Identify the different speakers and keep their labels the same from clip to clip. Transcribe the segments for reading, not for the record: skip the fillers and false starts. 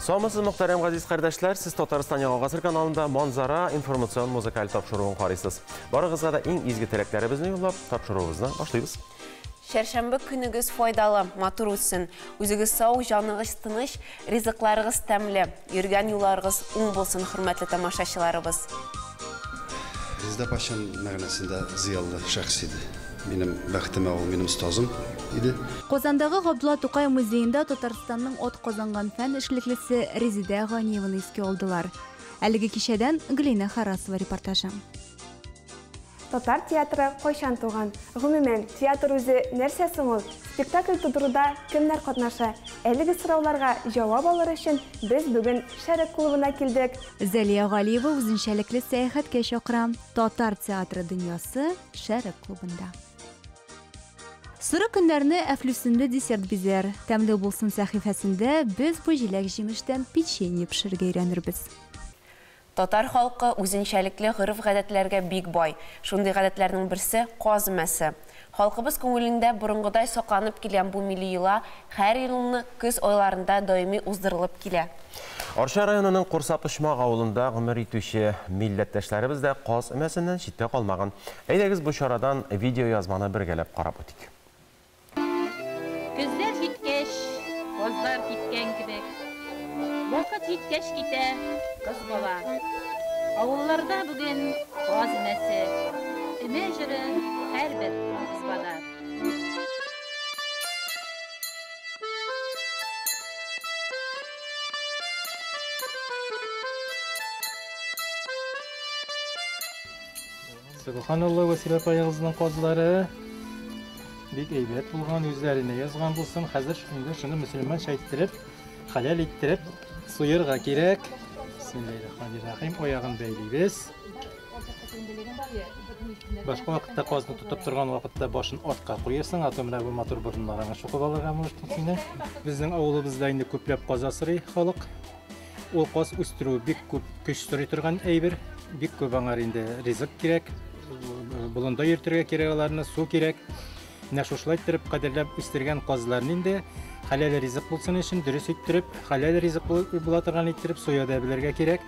Speaker 1: Саумысыз, мөхтәрәм газиз кардәшләр, сез Татарстан Яңа Гасыр каналында Манзара информацион музыкаль тапшыруын карыйсыз. Барыгызга да иң изге теләкләребезне юллап, тапшыруыбызны башлыйбыз.
Speaker 2: Чәршәмбе көнегез файдалы, матур үтсен. Үзегез сау, җаныгыз тыныч, ризыкларыгыз тәмле, йөргән юлларыгыз уң булсын, хөрмәтле тамашачыларыбыз.
Speaker 3: Резеда апа чын мәгънәсендә зыялы шәхес иде. Минем бәхетемә ул минем остазым иде.
Speaker 4: Казандагы Габдулла Тукай музеенда Татарстанның ат казанган фән эшлеклесе Резеда Ганиеваны искә алдылар. Әлеге кичәдән Гөлинә Харасова репортажы.
Speaker 5: Татар театры кайчан туган? Гомумән, театр үзе нәрсә соң ул? Спектакль тудыруда кемнәр катнаша? Әлеге сорауларга җавап алыр өчен без бүген Шәрык клубына килдек.
Speaker 4: Зәлия Галиева үзенчәлекле сәяхәткә чакыра. Татар театры дөньясы Шәрык клубында. Соры көннәрне әфлүсенле десерт бизәр. Тәмле булсын сәхифәсендә без бу җиләк-җимештән печенье пешерергә өйрәнербез.
Speaker 2: Татар халкы үзенчәлекле гореф-гадәтләргә бик бай. Шундый гадәтләрнең берсе каз өмәсе. Халкыбыз күңелендә борынгыдай сакланып килгән бу милли йола һәр елны көз айларында даими уздырылып килә.
Speaker 1: Арча районының Курса-Почмак авылында гомер итүче милләттәшләребез дә каз өмәсеннән читтә калмаган. Әйдәгез бу чарадан видеоязманы бергәләп карап үтик.
Speaker 6: Көзләр җиткәч, казлар киткән кебек, вакыт җиткәч китә кыз бала. Авылларда бүген каз өмәсе, өмә җыры һәрбер избада.
Speaker 7: Сөбханалла, Вәсилә апаегызның казлары бик әйбәт булган, үзләренә язган булсын. Хәзер инде шуны мөселманча иттереп, хәләл иттереп суерга кирәк. Бисмиллаһир-рахманир-рахим. Аягын бәйлибез. Башка вакытта казны тотып торган вакытта башын артка куясың, а то менә бу матур борыннарыңа чукып алырга мөмкин сине. Безнең авылыбызда инде күпләп каз асрый халык. Ул каз үстерү бик күп көч сорый торган әйбер, бик күп аңар инде ризык кирәк, болында йөртергә кирәк аларны, су кирәк. Менә шушылай иттереп кадерләп үстергән казларны инде хәләл ризык булсын өчен дөрес иттереп, хәләл ризык була торган иттереп суя да белергә кирәк.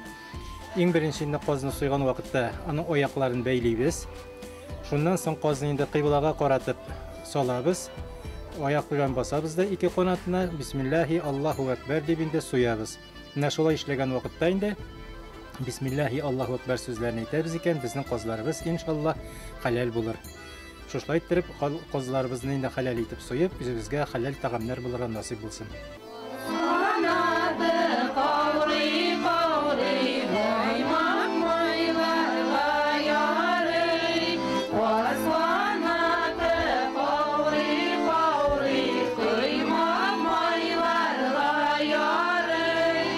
Speaker 7: Иң беренче инде казны суйган вакытта аның аякларын бәйлибез. Шуннан соң казны инде кыйблага каратып салабыз. Аяк белән басабыз да ике канатына, бисмиллаһи Аллаһу акбар дип инде суябыз. Менә шулай эшләгән вакытта инде бисмиллаһи Аллаһу акбар сүзләрен әйтәбез икән, безнең казларыбыз иншаллаһ хәләл булыр. Шушылай иттереп казларыбызны инде хәләл итеп суеп, үзебезгә хәләл тәгамнәр булырга насыйп булсын.
Speaker 6: Канаты каурый, каурый, маймак майларга ярый. Каз канаты каурый, каурый, коймак майларга ярый.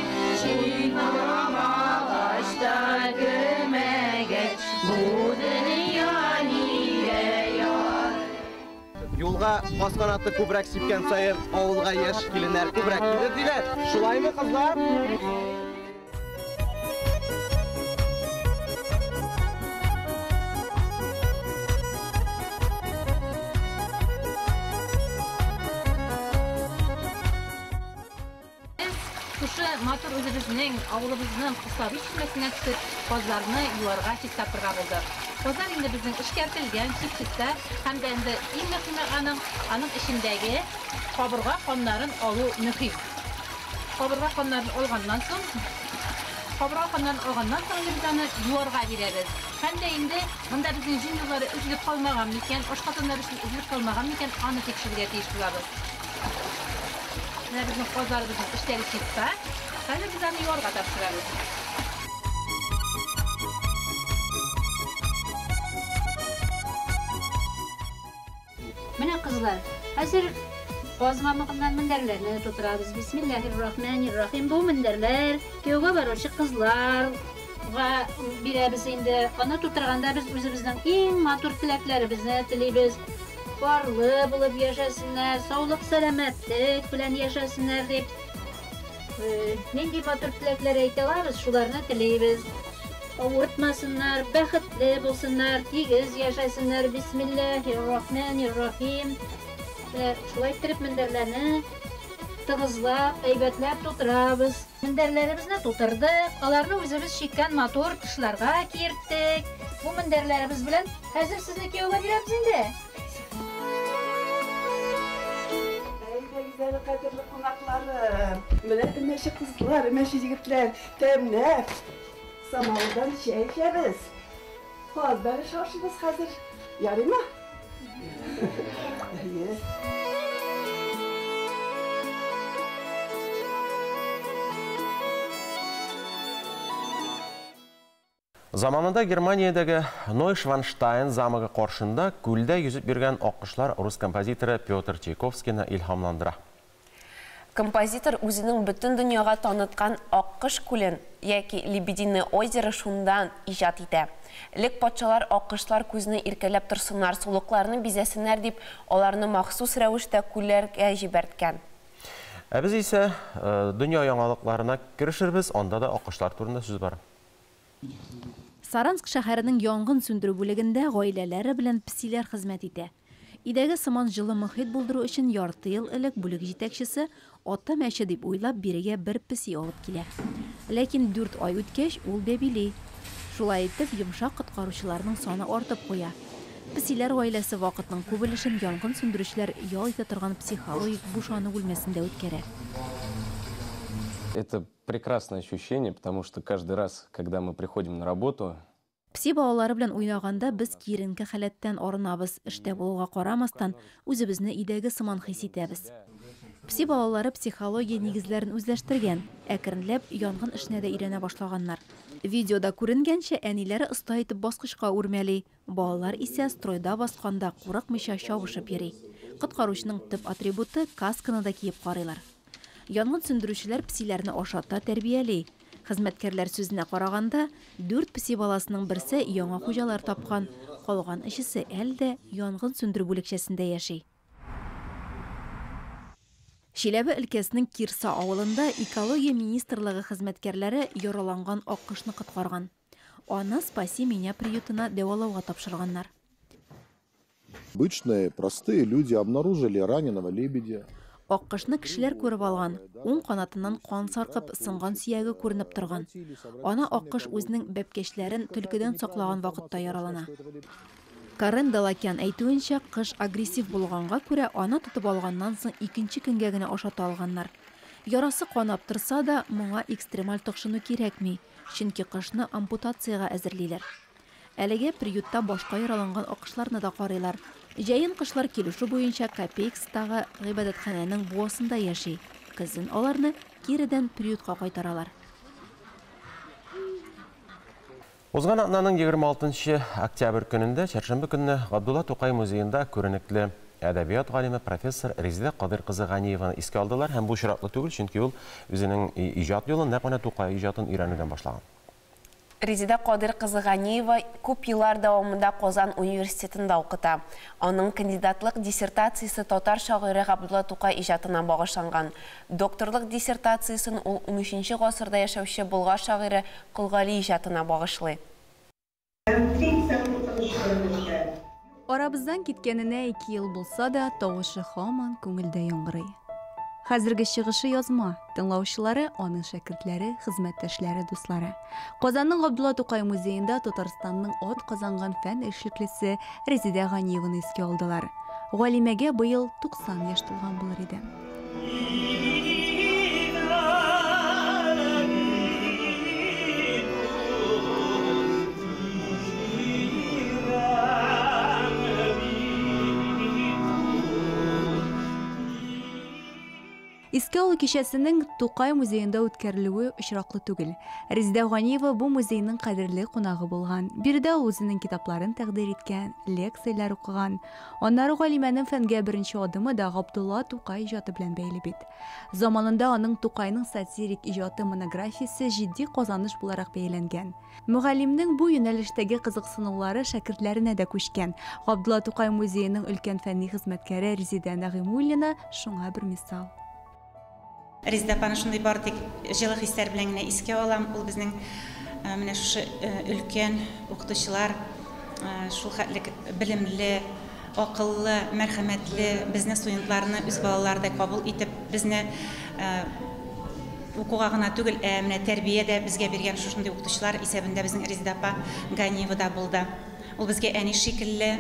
Speaker 6: Чыйнам агачта көмәгәч, бу дөнья нигә ярый?
Speaker 8: Юлга каз канаты күбрәк сипкән саен авылга яшь киленнәр күбрәк килер диләр. Шулаймы, кызлар?
Speaker 6: Без шушы матур үзебезнең авылыбызның Косаби чишмәсенә төшеп, казларны юарга, чистартырга булдык. Казлар инде безнең эшкәртелгән, чип-чиста, һәм дә инде иң мөһиме аның эчендәге кабырга каннарын алу мөһим. Кабырга каннарын алганнан соң, кабырга каннарын алганнан соң инде без аны юарга бирәбез. Һәм дә инде монда безнең җен юллары өзелеп калмаган микән, ашказаннар өчен өзелеп калмаган микән, аны тикшерергә тиеш булабыз. Менә безнең казларыбызның эчләре чиста. Хәзер без аны юарга тапшырабыз.
Speaker 9: Менә кызлар, хәзер каз мамыгыннан мендәрләрне тутырабыз. Бисмиллаһир-рахманир-рахим. Бу мендәрләр кияүгә баручы кызларга бирәбез инде. Аны тутырганда без үзебезнең иң матур теләкләребезне телибез. Парлы булып яшәсеннәр, саулык, сәламәтлек белән яшәсеннәр дип. Нинди матур теләкләр әйтә алабыз, шуларны телибез. Авыртмасыннар, бәхетле булсыннар, тигез яшәсеннәр. Бисмиллаһир-рахманир-рахим. Шулай иттереп мендәрләрне тыгызлап, әйбәтләп тутырабыз. Мендәрләребезне тутырдык, аларны үзебез чиккән матур тышларга киерттек. Бу мендәрләребез белән хәзер сезне кияүгә бирәбез инде.
Speaker 10: Әйдәгез әле, кадерле кунакларым. Менә өмәче кызлар, өмәче егетләр, тәмләп самавырдан чәй эчәбез. Каз бәлеше ашыйбыз хәзер. Ярыймы? Әйе.
Speaker 1: Заманында Германиядәге Нойшванштайн замогы каршында күлдә йөзеп йөргән аккошлар рус композиторы Петр Чайковскийны илһамландыра.
Speaker 2: Композитор үзенең бөтен дөньяга таныткан Аккош күлен яки Лебединое озеро шундан иҗат итә. Элек патшалар аккошлар күзне иркәләп торсыннар, сулыкларны бизәсеннәр дип, аларны махсус рәвештә күлләргә җибәрткән.
Speaker 1: Ә без исә дөнья яңалыкларына керешербез, анда да аккошлар турында сүз бара.
Speaker 4: Саранск шәһәренең янгын сүндерү бүлегендә гаиләләре белән песиләр хезмәт итә. Өйдәге сыман җылы мохит булдыру өчен ярты ел элек бүлек җитәкчесе ата мәче дип уйлап бирегә бер песи алып килә. Ләкин 4 ай үткәч ул бәбили. Шулай итеп йомшак коткаручыларның саны артып куя. Песиләр гаиләсе вакытның күп өлешен янгын сүндерүчеләр ял итә торган психологик бушану бүлмәсендә үткәрә.
Speaker 11: Это прекрасное ощущение, потому что каждый раз, когда мы приходим на работу,
Speaker 4: Песи балалары белән уйнаганда без киеренке халәттән арынабыз, эштә булуга карамастан, үзебезне өйдәге сыман хис итәбез. Песи балалары психология нигезләрен үзләштергән, әкренләп янгын эшенә дә өйрәнә башлаганнар. Видеода күренгәнчә, әниләре оста итеп баскычка үрмәли, балалар исә стройда басканда курыкмыйча чабышып йөри. Коткаручының төп атрибуты касканы да киеп карыйлар. Янгын сүндерүчеләр песиләрне ашата, тәрбияли. Хезмәткәрләр сүзенә караганда, 4 песи баласының берсе яңа хуҗалар тапкан, калган өчесе әле дә янгын сүндерү бүлекчәсендә яши. Чиләбе өлкәсенең Кирса авылында экология министрлыгы хезмәткәрләре яраланган аккошны коткарган. Аны Спаси меня приютына дәвалауга тапшырганнар.
Speaker 12: Обычные, простые люди обнаружили раненого лебедя.
Speaker 4: Аккошны кешеләр күреп алган, уң канатыннан кан саркып, сынган сөяге күренеп торган. Ана аккош үзенең бәбкәчләрен төлкедән саклаган вакытта яралана. Карен Далакян әйтүенчә, кыш агрессив булганга күрә, аны тотып алганнан соң икенче көнгә генә ашата алганнар. Ярасы канап торса да, моңа экстремаль тыкшыну кирәкми, чөнки кышны ампутациягә әзерлиләр. Әлегә приютта башка яраланган аккошларны да карыйлар. Җәен кышлар килүше буенча Копейкстагы гыйбадәтханәнең буасында яши. Көзен аларны киредән приютка кайтаралар.
Speaker 1: Узган атнаның 26 октябрь көнендә, чәршәмбе көнне Габдулла Тукай музеенда күренекле әдәбият галиме профессор Резеда Кадыйр кызы Ганиеваны искә алдылар һәм бу очраклы түгел, чөнки ул үзенең иҗат юлын нәкъ менә Тукай иҗатын өйрәнүдән башлаган.
Speaker 2: Резеда Кадыйр кызы Ганиева күп еллар дәвамында Казан университетында укыта. Аның кандидатлык диссертациясе татар шагыйре Габдулла Тукай иҗатына багышланган. Докторлык диссертациясен ул 13 гасырда яшәүче болгар шагыйре Кол Гали иҗатына багышлый.
Speaker 4: Арабыздан киткәненә 2 ел булса да, тавышы һаман күңелдә яңгырый. Хәзерге чыгышы язма, тыңлаучылары, аның шәкертләре, хезмәттәшләре, дуслары. Казанның Габдулла Тукай музеенда Татарстанның ат казанган фән эшлеклесе Резеда Ганиеваны искә алдылар. Галимәгә быел 90 яшь тулган булыр иде. Искә алу кичәсенең Тукай музеенда үткәрелүе очраклы түгел. Резеда Ганиева бу музейның кадерле кунагы булган. Биредә ул үзенең китапларын тәкъдир иткән, лекцияләр укыган. Аннары галимәнең фәнгә беренче адымы да Габдулла Тукай иҗаты белән бәйле бит. Заманында аның Тукайның сатирик иҗаты монографиясе җитди казаныш буларак бәяләнгән. Мөгаллимнең бу юнәлештәге кызыксынулары шәкертләренә дә күчкән. Габдулла Тукай музееның өлкән фәнни хезмәткәре Резеда Нәгыймуллина шуңа бер мисал.
Speaker 13: Резеда апаны шундый бар тик җылы хисләр белән генә искә алам. Ул безнең менә шушы өлкән укытучылар, шул хәтлек белемле, акыллы, мәрхәмәтле, безне студентларны үз балаларыдай кабул итеп, безне укуга гына түгел, ә менә тәрбия дә безгә биргән шушындый укытучылар исәбендә безнең Резеда апа Ганиева да булды. Ул безгә әни шикелле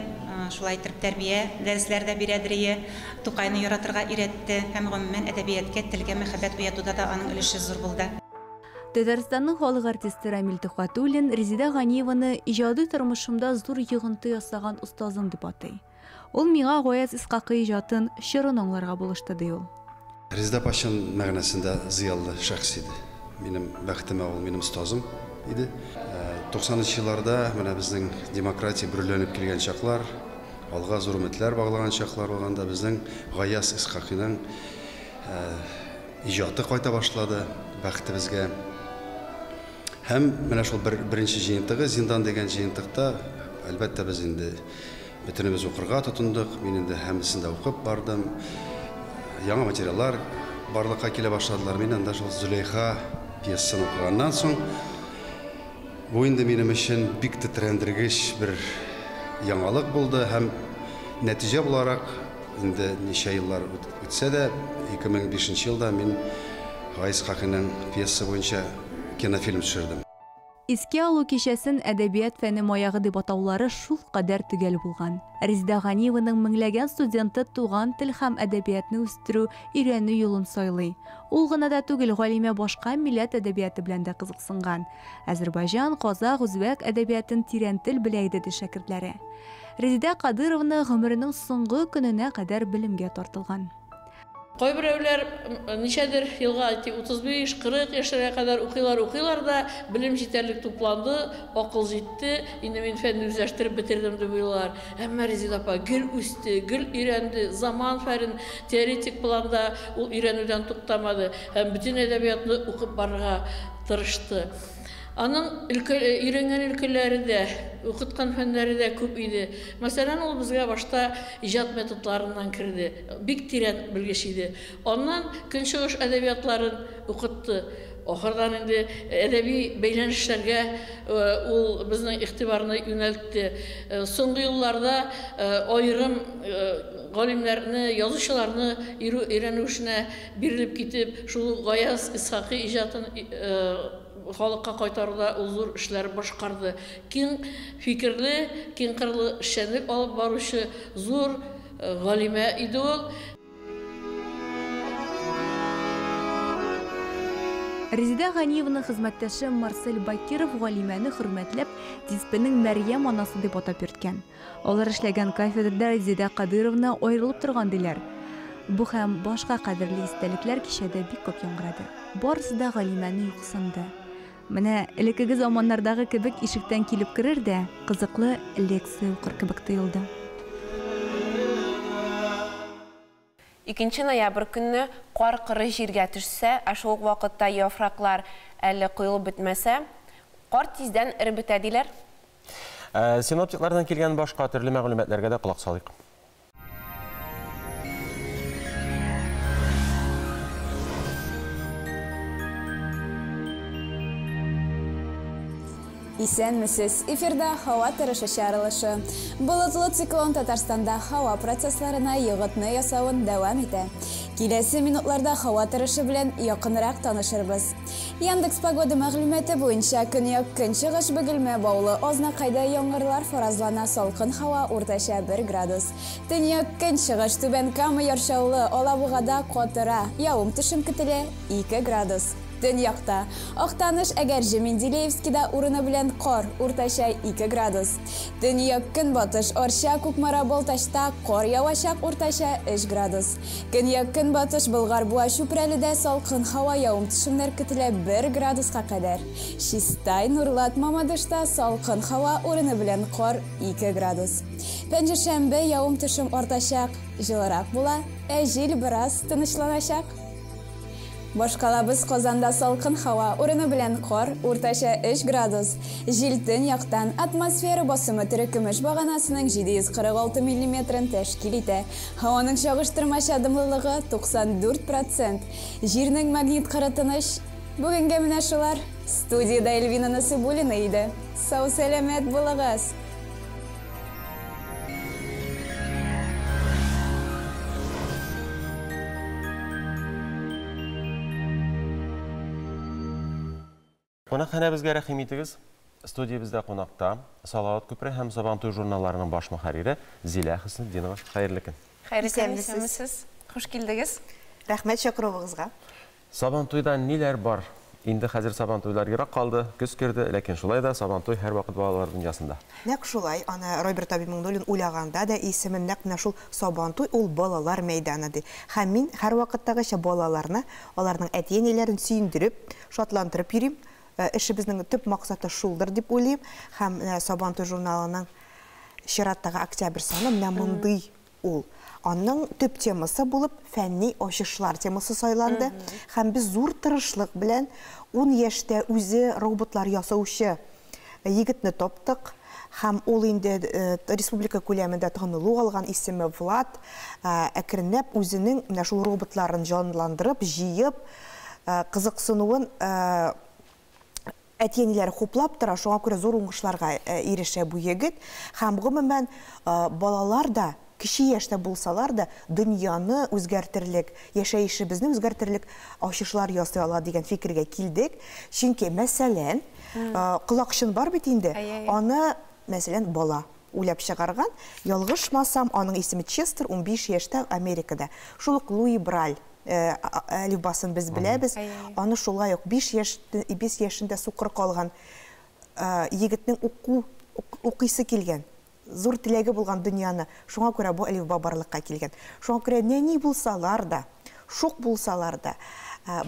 Speaker 13: шулай итеп тәрбия дәресләре дә бирәдер ие, Тукайны яратырга өйрәтте һәм гомумән әдәбиятка, телгә мәхәббәт уятуда да аның өлеше зур булды.
Speaker 4: Татарстанның халык артисты Рамил Төхвәтуллин Резеда Ганиеваны иҗади тормышымда зур йогынты ясаган остазым дип атый. Ул миңа Гаяз Исхакый иҗатын, чорын аңларга булышты, ди ул.
Speaker 3: Резеда апа чын мәгънәсендә зыялы шәхес иде. Минем бәхетемә ул минем остазым иде. 90 елларда менә безнең демократия бөреләнеп килгән чаклар, алга зур өметләр баглаган чаклар булганда безнең Гаяз Исхакыйның иҗаты кайта башлады бәхетебезгә. Һәм менә шул бер беренче җыентыгы Зиндан дигән җыентыкта, әлбәттә, без инде бөтенебез укырга тотындык. Мин инде һәммәсен дә укып бардым. Яңа материаллар барлыкка килә башладылар. Мин анда шул Зөләйха пьесасын укыганнан соң, бу инде минем өчен бик тетрәндергеч бер яңалык булды һәм нәтиҗә буларак инде ничә еллар үтсә дә, 2005 елда мин Гаяз Исхакыйның пьеса буенча кинофильм төшердем.
Speaker 4: Искә алу кичәсен әдәбият фәне маягы дип атаулары шул кадәр төгәл булган. Резеда Ганиеваның меңләгән студенты туган тел һәм әдәбиятны үстерү, өйрәнү юлын сайлый. Ул гына да түгел, галимә башка милләт әдәбияты белән дә кызыксынган. Азербайҗан, казах, үзбәк әдәбиятын тирәнтел белә иде, ди шәкертләре. Резеда Кадыровна гомеренең соңгы көненә кадәр белемгә тартылган.
Speaker 14: Кайберәүләр ничәдер елга, әйтик, 35-40 яшьләргә кадәр укыйлар, укыйлар да, белем җитәрлек тупланды, акыл җитте, инде мин фәнне үзләштереп бетердем дип уйлыйлар. Әмма Резеда апа гел үсте, гел өйрәнде, заман фәнен теоретик планда ул өйрәнүдән туктамады һәм бөтен әдәбиятны укып барырга тырышты. Аның өлкә, өйрәнгән өлкәләре дә, укыткан фәннәре дә күп иде. Мәсәлән, ул безгә башта иҗат методларыннан керде, бик тирән белгеч иде. Аннан көнчыгыш әдәбиятларын укытты. Ахырдан инде әдәби бәйләнешләргә ул безнең игътибарны юнәлтте. Соңгы елларда аерым галимнәрне, язучыларны өйрәнү эшенә бирелеп китеп, шул Гаяз Исхакый иҗатын халыкка кайтаруда ул зур эшләр башкарды. Киң фикерле, киң кырлы эшчәнлек алып баручы зур галимә иде ул.
Speaker 4: Резеда Ганиеваның хезмәттәше Марсель Бакиров галимәне хөрмәтләп, Тиспенең Мәрьям анасы дип атап йөрткән. Алар эшләгән кафедрада Резеда Кадыровна аерылып торган диләр. Бу һәм башка кадерле истәлекләр кичәдә бик күп яңгырады. Барысы да галимәне юксынды. Менә элеккеге заманнардагы кебек ишектән килеп керер дә, кызыклы лекция укыр кебек тоелды.
Speaker 2: 2 ноябрь көнне кар коры җиргә төшсә, ә шул ук вакытта яфраклар әле коелып бетмәсә, кар тиздән эреп бетә диләр.
Speaker 1: Синоптиклардан килгән башка төрле мәгълүматларга да колак салыйк.
Speaker 15: Исәнмесез! Эфирда һава торышы чыгарылышы. Болытлы циклон Татарстанда һава процессларына йогынты ясавын дәвам итә. Киләсе минутларда һава торышы белән якынрак танышырбыз. Яндекс Погода мәгълүматы буенча көньяк көнчыгыш Бөгелмә, Баулы, Азнакайда яңгырлар фаразлана, салкын һава уртача 1 градус. Төньяк көнчыгыш Түбән Кама, Яр Чаллы, Алабугада катыра, явым-төшем көтелә 2 градус. Төньякта Актаныш, Әгерҗе, Менделеевскида урыны белән кар, уртача 2 градус. Төньяк көнбатыш Арча, Кукмара, Балтачта кар явачак, уртача 3 градус. Көньяк көнбатыш Болгар, Буа, Чүпрәледә салкын һава, явым-төшемнәр көтелә 1 градуска кадәр. Чистай, Нурлат, Мамадышта салкын һава, урыны белән кар 2 градус. Пәнҗешәмбе явым-төшем артачак, җылырак була, ә җил бераз тынычланачак. Башкалабыз Казанда салкын һава, урыны белән кар, уртача 3 градус. Җил төньяктан, атмосфера басымы терекөмеш баганасының 746 миллиметрын тәшкил итә. Һаваның чагыштырмача дымлылыгы 94%. Җирнең магнит кыры тыныч. Бүгенгә менә шулар. Студиядә Эльвина Насыбуллина иде. Сау-сәламәт булыгыз!
Speaker 1: Кунакханәбезгә рәхим итегез. Студиябездә кунакта Салават күпере һәм Сабантуй журналларының баш мөхәррире Зилә Хөснетдинова. Хәерле көн.
Speaker 2: Хәерле көн, исәнмесез. Хуш килдегез.
Speaker 16: Рәхмәт чакыруыгызга.
Speaker 1: Сабантуйда ниләр бар? Инде хәзер Сабантуйлар ерак калды, көз керде, ләкин шулай да Сабантуй һәрвакыт балалар дөньясында.
Speaker 16: Нәкъ шулай, аны Роберт абый Миңнуллин уйлаганда да исемен нәкъ менә шул Сабантуй ул балалар мәйданы ди. Һәм мин һәрвакыттагыча балаларны, аларның әти-әниләрен сөендереп, шатландырып йөрим. Эшебезнең төп максаты шулдыр дип уйлыйм. Һәм менә Сабантуй журналының чираттагы октябрь саны менә мондый ул. Аның төп темасы булып фәнни ачышлар темасы сайланды. Һәм без зур тырышлык белән ун яшьтә үзе роботлар ясаучы егетне таптык. Һәм ул инде республика күләмендә танылу алган, исеме Влад, әкренләп үзенең менә шул роботларын җанландырып, җыеп, кызыксынуын әти-әниләре хуплап тора, шуңа күрә зур уңышларга ирешә бу егет. Һәм гомумән, балалар да, кече яшьтә булсалар да, дөньяны үзгәртерлек, яшәешебезне үзгәртерлек ачышлар ясый ала дигән фикергә килдек. Чөнки, мәсәлән, колакчын бар бит инде, аны, мәсәлән, бала уйлап чыгарган, ялгышмасам, аның исеме Честер, 15 яшьтә Америкада. Шул ук Луи Браль әлифбасын без беләбез, аны шулай ук 5 яшь, 5 яшендә сукыр калган егетнең уку, укыйсы килгән, зур теләге булган дөньяны, шуңа күрә бу әлифба барлыкка килгән. Шуңа күрә нәни булсалар да, шук булсалар да,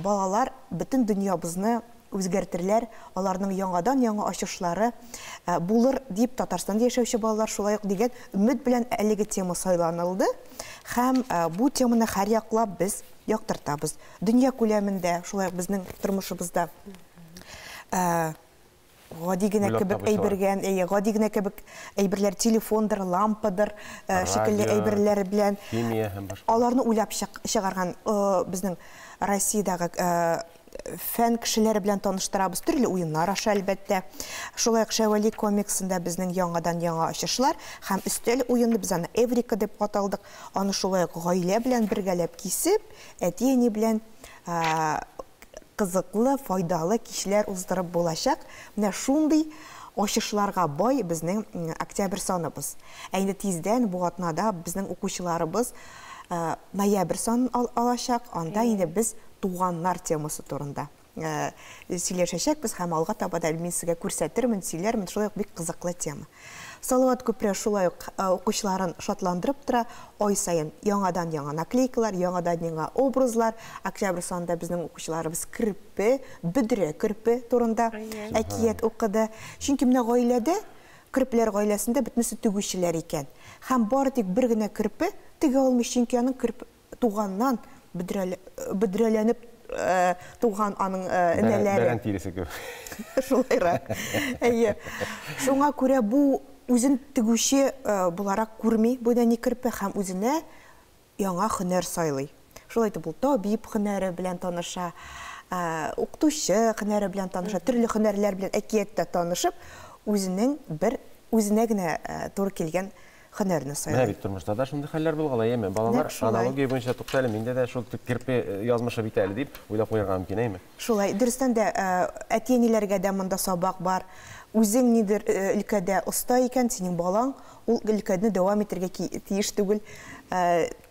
Speaker 16: балалар бөтен дөньябызны үзгәртерләр, аларның яңадан-яңа ачышлары булыр дип Татарстанда яшәүче балалар шулай ук дигән өмет белән әлеге тема сайланылды һәм бу теманы һәрьяклап без яктыртабыз. Дөнья күләмендә, шулай ук безнең тормышыбызда гади генә кебек әйбергән, әйе, гади генә кебек әйберләр, телефондыр, лампадыр, шикелле әйберләр белән
Speaker 1: химия һәм башка.
Speaker 16: Аларны уйлап чыгарган безнең Россиядәге фән кешеләре белән таныштырабыз, төрле уеннар аша, әлбәттә. Шулай ук Шәвәли комиксында безнең яңадан-яңа ачышлар һәм өстәл уены, без аны Эврика дип аталдык. Аны шулай ук гаилә белән бергәләп кисеп, әти-әни белән кызыклы, файдалы кичләр уздырып булачак. Менә шундый ачышларга бай безнең октябрь саныбыз. Ә инде тиздән бу атнада безнең укучыларыбыз ноябрь санын алачак. Анда инде без туганнар темасы турында сөйләшәчәкбез һәм алга таба да мин сезгә күрсәтермен, сөйләрмен. Шулай ук бик кызыклы тема. Салават күпере шулай ук укучыларын шатландырып тора. Ай саен яңадан-яңа наклейкалар, яңадан-яңа образлар. Октябрь санында безнең укучыларыбыз керпе, бөдрә керпе турында әкият укыды. Чөнки менә гаиләдә, керпеләр гаиләсендә бөтенесе тегүчеләр икән. Һәм бары тик бер генә керпе тегә алмый, чөнки аның керпе туганнан бөдрәләнеп туган аның энәләре.
Speaker 1: Бәрән тиресе кебек.
Speaker 16: Шулайрак. Әйе. Шуңа күрә бу үзен тегүче буларак күрми бу нәни керпе һәм үзенә яңа һөнәр сайлый. Шулай итеп ул табиб һөнәре белән таныша, укытучы һөнәре белән таныша, төрле һөнәрләр белән әкияттә танышып, үзенең бер үзенә генә туры килгән һөнәрне сайлый.
Speaker 1: Менә бит тормышта да шундый хәлләр булган, әйеме? Балалар аналогия буенча тукта әле, миндә дә шул керпе язмышы бит әле дип уйлап куярга мөмкин, әйеме?
Speaker 16: Шулай, дөрестән дә, әти-әниләргә дә монда сабак бар. Үзең нидер өлкәдә оста икән, синең балаң ул өлкәне дәвам итәргә тиеш түгел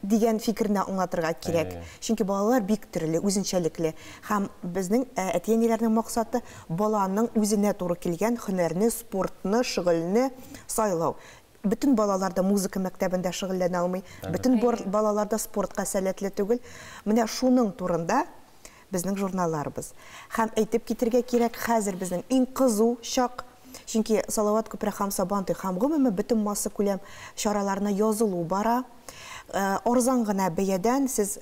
Speaker 16: дигән фикерне аңлатырга кирәк. Чөнки балалар бик төрле, үзенчәлекле. Һәм безнең әти-әниләрнең максаты баланың үзенә туры килгән һөнәрне, спортны, шөгыльне сайлау. Бөтен балалар да музыка мәктәбендә шөгыльләнә алмый, бөтен балалар да спортка сәләтле түгел. Менә шуның турында безнең журналларыбыз. Һәм әйтеп китергә кирәк, хәзер безнең иң кызу чак, чөнки Салават күпере һәм Сабантуй һәм гомумән бөтен массакүләм чараларына язылу бара. Арзан гына бәядән сез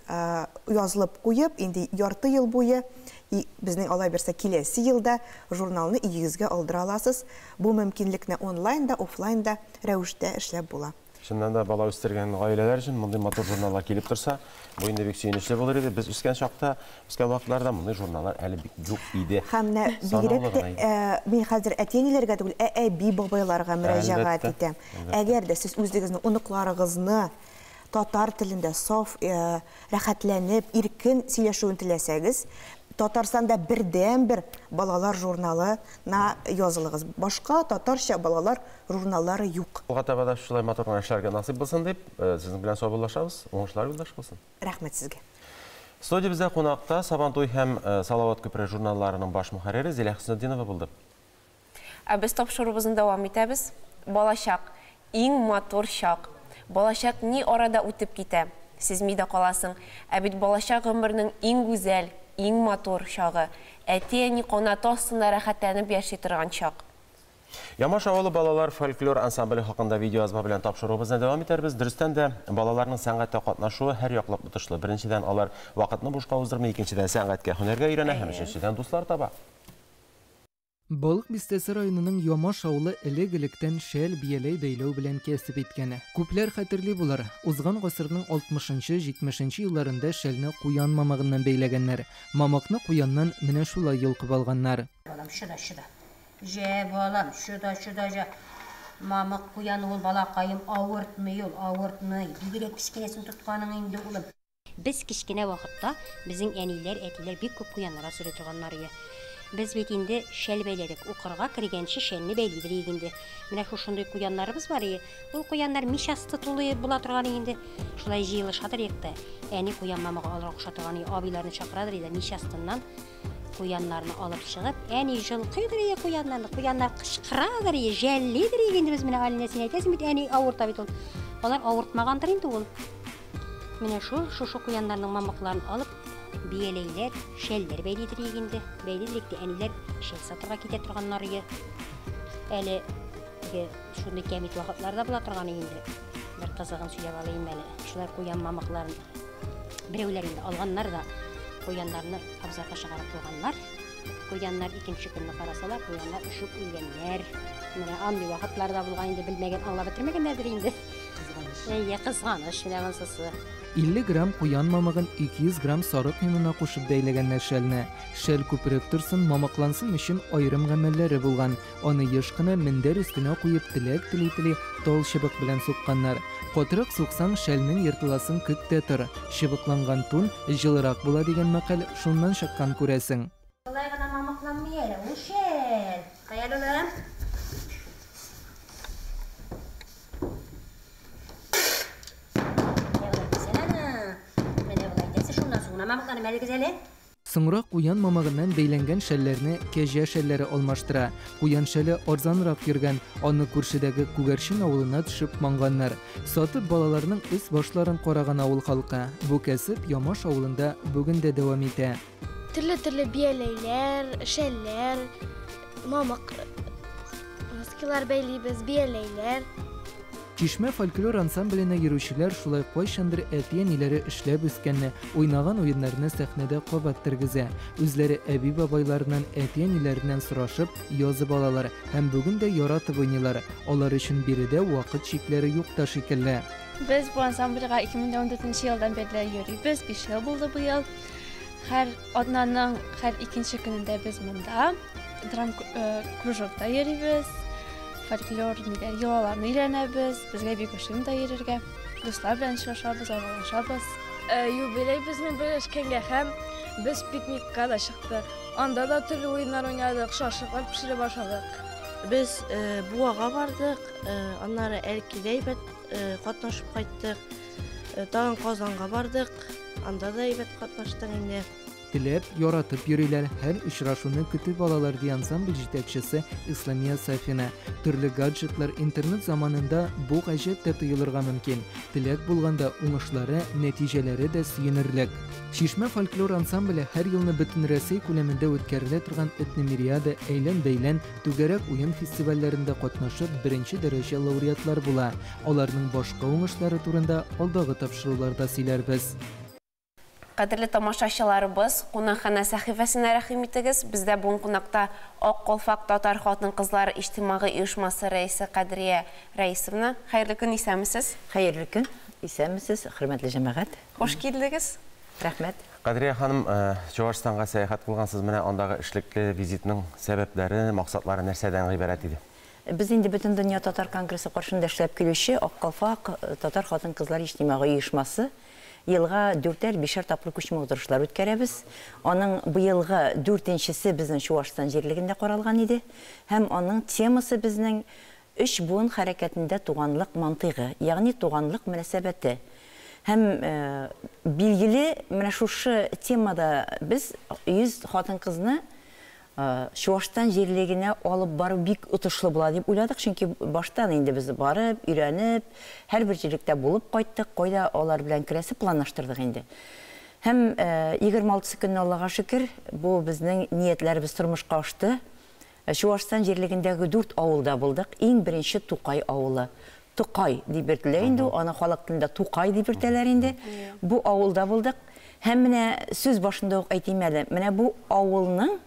Speaker 16: язылып куеп, инде ярты ел буе, безнең алай берсә киләсе елда журналны өегезгә алдыра аласыз. Бу мөмкинлекне онлайн да, офлайн да рәвештә эшләп була.
Speaker 1: Чыннан да бала үстергән гаиләләр өчен мондый матур журналлар килеп торса, бу инде бик сөенечле булыр иде. Без үскән чакта, үскән вакытларда мондый журналлар әле бик юк иде.
Speaker 16: Һәм менә бигрәк тә, мин хәзер әти-әниләргә түгел, ә әби-бабайларга мөрәҗәгать итәм. Әгәр дә сез үзегезнең оныкларыгызны татар телендә саф, рәхәтләнеп, иркен сөйләшүен теләсәгез, Татарстанда бердәнбер балалар журналына язылыгыз. Башка татарча балалар журналлары юк.
Speaker 1: Алга таба да шулай матур гына эшләргә насыйп булсын дип, сезнең белән саубуллашабыз. Уңышлар юлдаш булсын.
Speaker 16: Рәхмәт сезгә.
Speaker 1: Студиябездә кунакта Сабантуй һәм Салават күпере журналларының баш мөхәррире Зилә Хөснетдинова булды.
Speaker 2: Ә без тапшыруыбызны дәвам итәбез. Балачак, иң матур чак. Балачак ни арада үтеп китә, сизми дә каласың. Ә бит балачак гомернең иң гүзәл, иң матур чагы. Әти-әни канаты астында рәхәтләнеп яши торган чак.
Speaker 1: Ямаш авылы балалар фольклор ансамбле хакында видеоязма белән тапшыруыбызны дәвам итәрбез. Дөрестән дә, балаларның сәнгатьтә катнашуы һәр яклап отышлы. Беренчедән, алар вакытны бушка уздырмый, икенчедән, сәнгатькә, һөнәргә өйрәнә һәм өченчедән, дуслар таба.
Speaker 17: Балык Бистәсе районының Ямаш авылы элек-электән шәл, бияләй бәйләү белән кәсеп иткән. Күпләр хәтерли булыр, узган гасырның алтмышынчы, җитмешенче елларында шәлне куян мамыгыннан бәйләгәннәр. Мамыкны куяннан менә шулай йолкып алганнар.
Speaker 18: Балам, чыда, чыда. Җә, балам, чыда, чыда, җә. Мамык куяны ул, балакаем, авыртмый ул, авыртмый. Бигрәк кечкенәсен тотканың инде, улым. Без кечкенә вакытта безнең әниләр, әтиләр бик күп куяннар асрый торганнар ие. Без бит инде шәл бәйләдек. Укырга кергәнче шәлне бәйлидер иек инде. Менә шушындый куяннарыбыз бар ие. Ул куяннар мич асты тулы була торган ие инде. Шулай җыелышадыр иек тә. Әни куян мамыгы алырга куша торган ие. Абыйларны чакырадыр иде, мич астыннан куяннарны алып чыгып, әни җылкыйдыр ие куяннарны. Куяннар кычкырадыр ие, жәллидер иек инде без менә, Алинә, син әйтәсең бит, әни авырта бит ул. Алар авыртмагандыр инде ул. Менә шул, шушы куяннарның мамыкларын алып, бияләйләр, шәлләр бәйлидер иек инде. Бәйлидер иек тә, әниләр шәл сатырга китә торганнар ие. Әле теге шундый кәмит вакытлар да була торган инде. Бер кызыгын сөйләп алыйм әле. Шулай куян мамыкларын берәүләр инде алганнар да, куяннарны абзарга чыгарып куйганнар. Куяннар икенче көнне карасалар, куяннар өшеп үлгәннәр. Менә андый вакытлар да булган инде, белмәгән, аңлап бетермәгәннәрдер инде. Кызганыч. Әйе, кызганыч менә монсысы.
Speaker 17: 50 грамм куян мамыгын 200 грамм сарык йонына кушып бәйләгәннәр шәлне. Шәл күпереп торсын, мамыклансын өчен аерым гамәлләре булган. Аны еш кына мендәр өстенә куеп теләк тели-тели тал чыбык белән сукканнар. Катырак суксаң, шәлнең ертыласын көт тә тор. Чыбыкланган тун җылырак була дигән мәкаль шуннан чыккан, күрәсең.
Speaker 18: Болай гына мамыкланмый әле, ул шәл. Кая әле, улым?
Speaker 17: Соңрак куян мамыгыннан бәйләнгән шәлләрне кәҗә шәлләре алмаштыра. Куян шәле арзанрак йөргән, аны күршедәге Күгәрчен авылына төшеп манганнар. Сатып балаларның өс-башларын караган авыл халкы. Бу кәсеп Ямаш авылында бүген дә дәвам итә.
Speaker 19: Төрле-төрле бияләйләр, шәлләр, мамык носкилар бәйлибез, бияләйләр.
Speaker 17: Чишмә фольклор ансамбленә йөрүчеләр шулай кайчандыр әти-әниләре эшләп үскәнне, уйнаган уеннарны сәхнәдә кабат тергезә. Үзләре әби-бабайларыннан, әти-әниләреннән сорашып, язып алалар һәм бүген дә яратып уйныйлар. Алар өчен биредә вакыт чикләре юк та шикелле.
Speaker 20: Без бу ансамбльгә 2014 елдан бирле йөрибез, 5 ел булды быел. Һәр атнаның һәр икенче көнендә без монда драм кружокта йөрибез. Фольклор ниләр, йолаларны өйрәнәбез, безгә бик ошый монда йөрергә. Дуслар белән очрашабыз, аралашабыз.
Speaker 21: Юбилей безнең берләшкәнгә һәм без пикникка да чыктык. Анда да төрле уеннар уйнадык, шашлыклар пешереп ашадык.
Speaker 22: Без Буага бардык, аннары Әлкидә әйбәт катнашып кайттык. Тагын Казанга бардык, анда да әйбәт катнаштык инде.
Speaker 17: Теләп, яратып йөриләр, һәр очрашуны көтеп алалар, ди ансамбль җитәкчесе Исламия Сафина. Төрле гаджетлар, интернет заманында бу гаҗәп тә тоелырга мөмкин. Теләк булганда уңышлары, нәтиҗәләре дә сөенерлек. Чишмә фольклор ансамбле һәр елны Бөтенрәсәй күләмендә үткәрелә торган Этномириада, Әйлән-бәйлән, Түгәрәк уен фестивальләрендә катнашып, беренче дәрәҗә лауреатлар була. Аларның башка уңышлары турында алдагы тапшыруларда сөйләрбез.
Speaker 2: Кадерле тамашачыларыбыз, кунакханә сәхифәсенә рәхим итегез. Бездә бүген кунакта Ак калфак татар хатын-кызлары иҗтимагый оешмасы рәисе Кадрия Рәисовна. Хәерле көн, исәнмесез?
Speaker 23: Хәерле көн, исәнмесез, хөрмәтле җәмәгать.
Speaker 2: Хуш килдегез.
Speaker 23: Рәхмәт.
Speaker 1: Кадрия ханым, Чувашстанга сәяхәт кылгансыз, менә андагы эшлекле визитның сәбәпләре, максатлары нәрсәдән гыйбарәт иде?
Speaker 23: Без инде Бөтендөнья татар конгрессы каршында эшләп килүче Ак калфак татар хатын-кызлар иҗтимагый оешмасы. Елга дүртәр, бишәр тапкыр күчмә утырышлар үткәрәбез. Аның быелгы дүртенчесе безнең Чуашстан җирлегендә каралган иде. Һәм аның темасы безнең Өч буын хәрәкәтендә туганлык мантыйгы, ягъни туганлык мөнәсәбәте. Һәм, билгеле, менә шушы темада без 100 хатын-кызны Чуашстан җирлегенә алып бару бик отышлы була дип уйладык, чөнки баштан инде без барып, өйрәнеп, һәрбер җирлектә булып кайттык, кайда алар белән керәсе планлаштырдык инде. Һәм 26 көнне, Аллага шөкер, бу безнең ниятләребез тормышка ашты. Чуашстан җирлегендәге дүрт авылда булдык. Иң беренче Тукай авылы. Токай дип йөртелә инде ул, аны халык телендә Тукай дип йөртәләр инде. Бу авылда булдык. Һәм менә сүз башында ук әйтим әле, менә бу авылның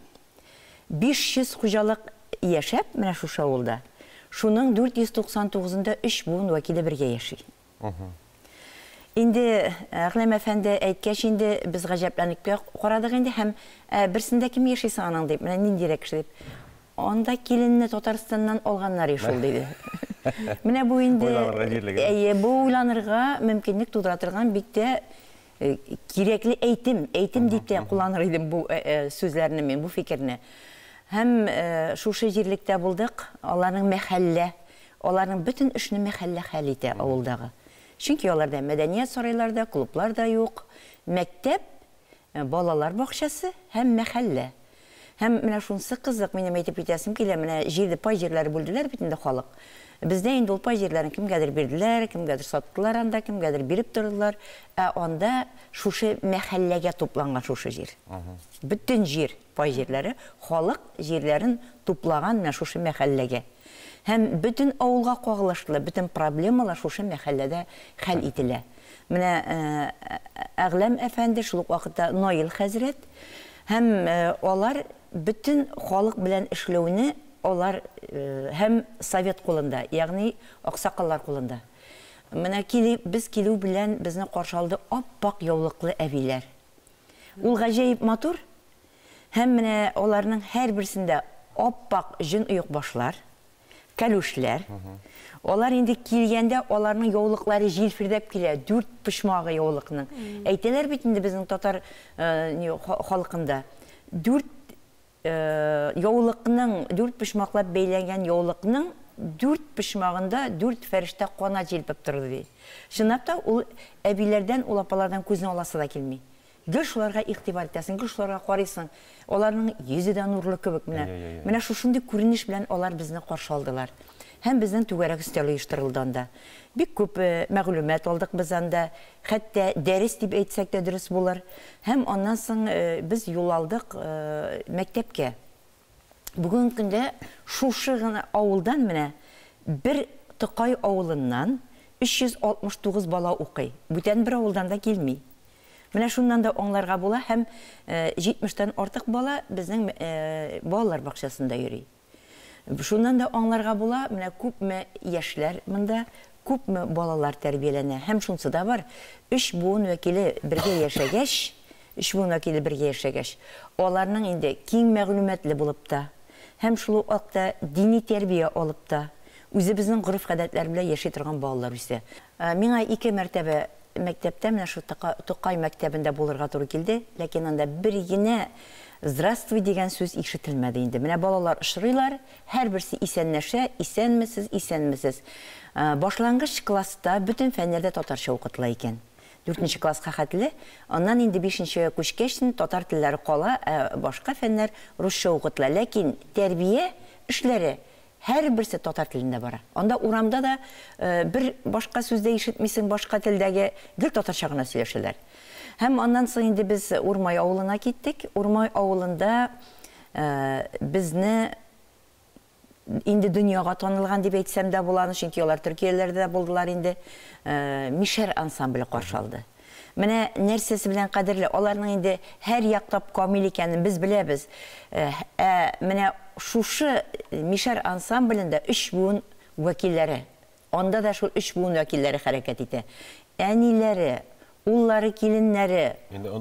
Speaker 23: 500 хуҗалык яшәп, менә шушы авылда, шуның 499-ында өч буын вәкиле бергә яши. Инде Әгъләм әфәнде әйткәч инде без гаҗәпләнеп тә карадык инде һәм берсендә кем яши соң аның дип, менә ниндирәк кеше дип. Анда киленне Татарстаннан алганнар и шул, диде. Менә бу инде
Speaker 1: Уйланырга җирлек.
Speaker 23: Әйе, бу уйланырга мөмкинлек тудыра торган бик тә кирәкле әйтем, әйтем дип тә кулланыр идем бу сүзләрне мин, бу фикерне. Һәм шушы җирлектә булдык, аларның мәхәллә, аларның бөтен эшне мәхәллә хәл итә авылдагы. Чөнки аларда мәдәният сарайлары да, клублар да юк. Мәктәп, балалар бакчасы һәм мәхәллә. Һәм менә шунысы кызык, минем әйтеп китәсем килә, менә җирде пай җирләре бүлделәр бит инде халык. Бездә инде ул пай җирләрен кемгәдер бирделәр, кемгәдер саттылар анда, кемгәдер биреп тордылар. Ә анда шушы мәхәлләгә тупланган шушы җир. Бөтен җир, пай җирләре, халык җирләрен туплаган менә шушы мәхәлләгә. Һәм бөтен авылга кагылышлы бөтен проблемалар шушы мәхәлләдә хәл ителә. Менә Әгъләм әфәнде, шул ук вакытта Наил хәзрәт һәм алар бөтен халык белән эшләүне алар һәм совет кулында, ягъни аксакаллар кулында. Менә кили, без килү белән безне каршы алды ап-ак яулыклы әбиләр. Ул гаҗәеп матур һәм менә аларның һәрберсендә ап-ак җон оекбашлар, кәлүшләр. Алар инде килгәндә аларның яулыклары җилфердәп килә, дүрт почмагы яулыкның. Әйтәләр бит инде безнең татар халкында, дүрт Яулыкның, дүрт почмаклап бәйләнгән яулыкның дүрт почмагында дүрт фәрештә канат җилпеп торды, ди. Чынлап та, ул әбиләрдән, ул апалардан күзне аласы да килми. Гел шуларга игътибар итәсең, гел шуларга карыйсың. Аларның йөзе дә нурлы кебек менә. Менә шушындый күренеш белән алар безне каршы алдылар. Һәм безнең түгәрәк өстәл оештырылды анда. Бик күп мәгълүмат алдык без анда. Хәтта дәрес дип әйтсәк тә дөрес булыр. Һәм аннан соң без юл алдык мәктәпкә. Бүгенге көндә шушы гына авылдан менә бер Токай авылыннан 369 бала укый. Бүтән бер авылдан да килми. Менә шуннан да аңларга була һәм 70 тән артык бала безнең балалар бакчасында йөри. Шуннан да аңларга була, менә күпме яшьләр монда, күпме балалар тәрбияләнә. Һәм шунсы да бар, өч буын вәкиле бергә яшәгәч, өч буын вәкиле бергә яшәгәч, аларның инде киң мәгълүматлы булып та, һәм шул ук вакытта дини тәрбия алып та, үзебезнең гореф-гадәтләр белән яши торган балалар үсә. Миңа ике мәртәбә мәктәптә, менә шул Тукай мәктәбендә булырга туры килде, ләкин анда бер генә Здравствуй дигән сүз ишетелмәде инде. Менә балалар очрыйлар, һәрберсе исәнләшә, исәнмесез, исәнмесез. Башлангыч класста бөтен фәннәр дә татарча укытыла икән. Дүртенче класска хәтле, аннан инде бишенчегә күчкәч, татар телләре кала, ә башка фәннәр русча укытыла. Ләкин тәрбия эшләре Һәрберсе татар телендә бара. Анда урамда да бер башка сүз дә ишетмисең, башка телдәге, гел татарча гына сөйләшәләр. Һәм аннан соң инде без Урмай авылына киттек. Урмай авылында безне инде дөньяга танылган дип әйтсәм дә була аны, чөнки алар Төркияләрдә дә булдылар инде, Мишәр ансамбле каршы алды. Менә нәрсәсе белән кадерле, аларның инде һәр яктап камил икәнен без беләбез. Ә менә шушы Мишәр ансамблендә өч буын вәкилләре, анда да шул өч буын вәкилләре хәрәкәт итә. Әниләре, уллары, киленнәре,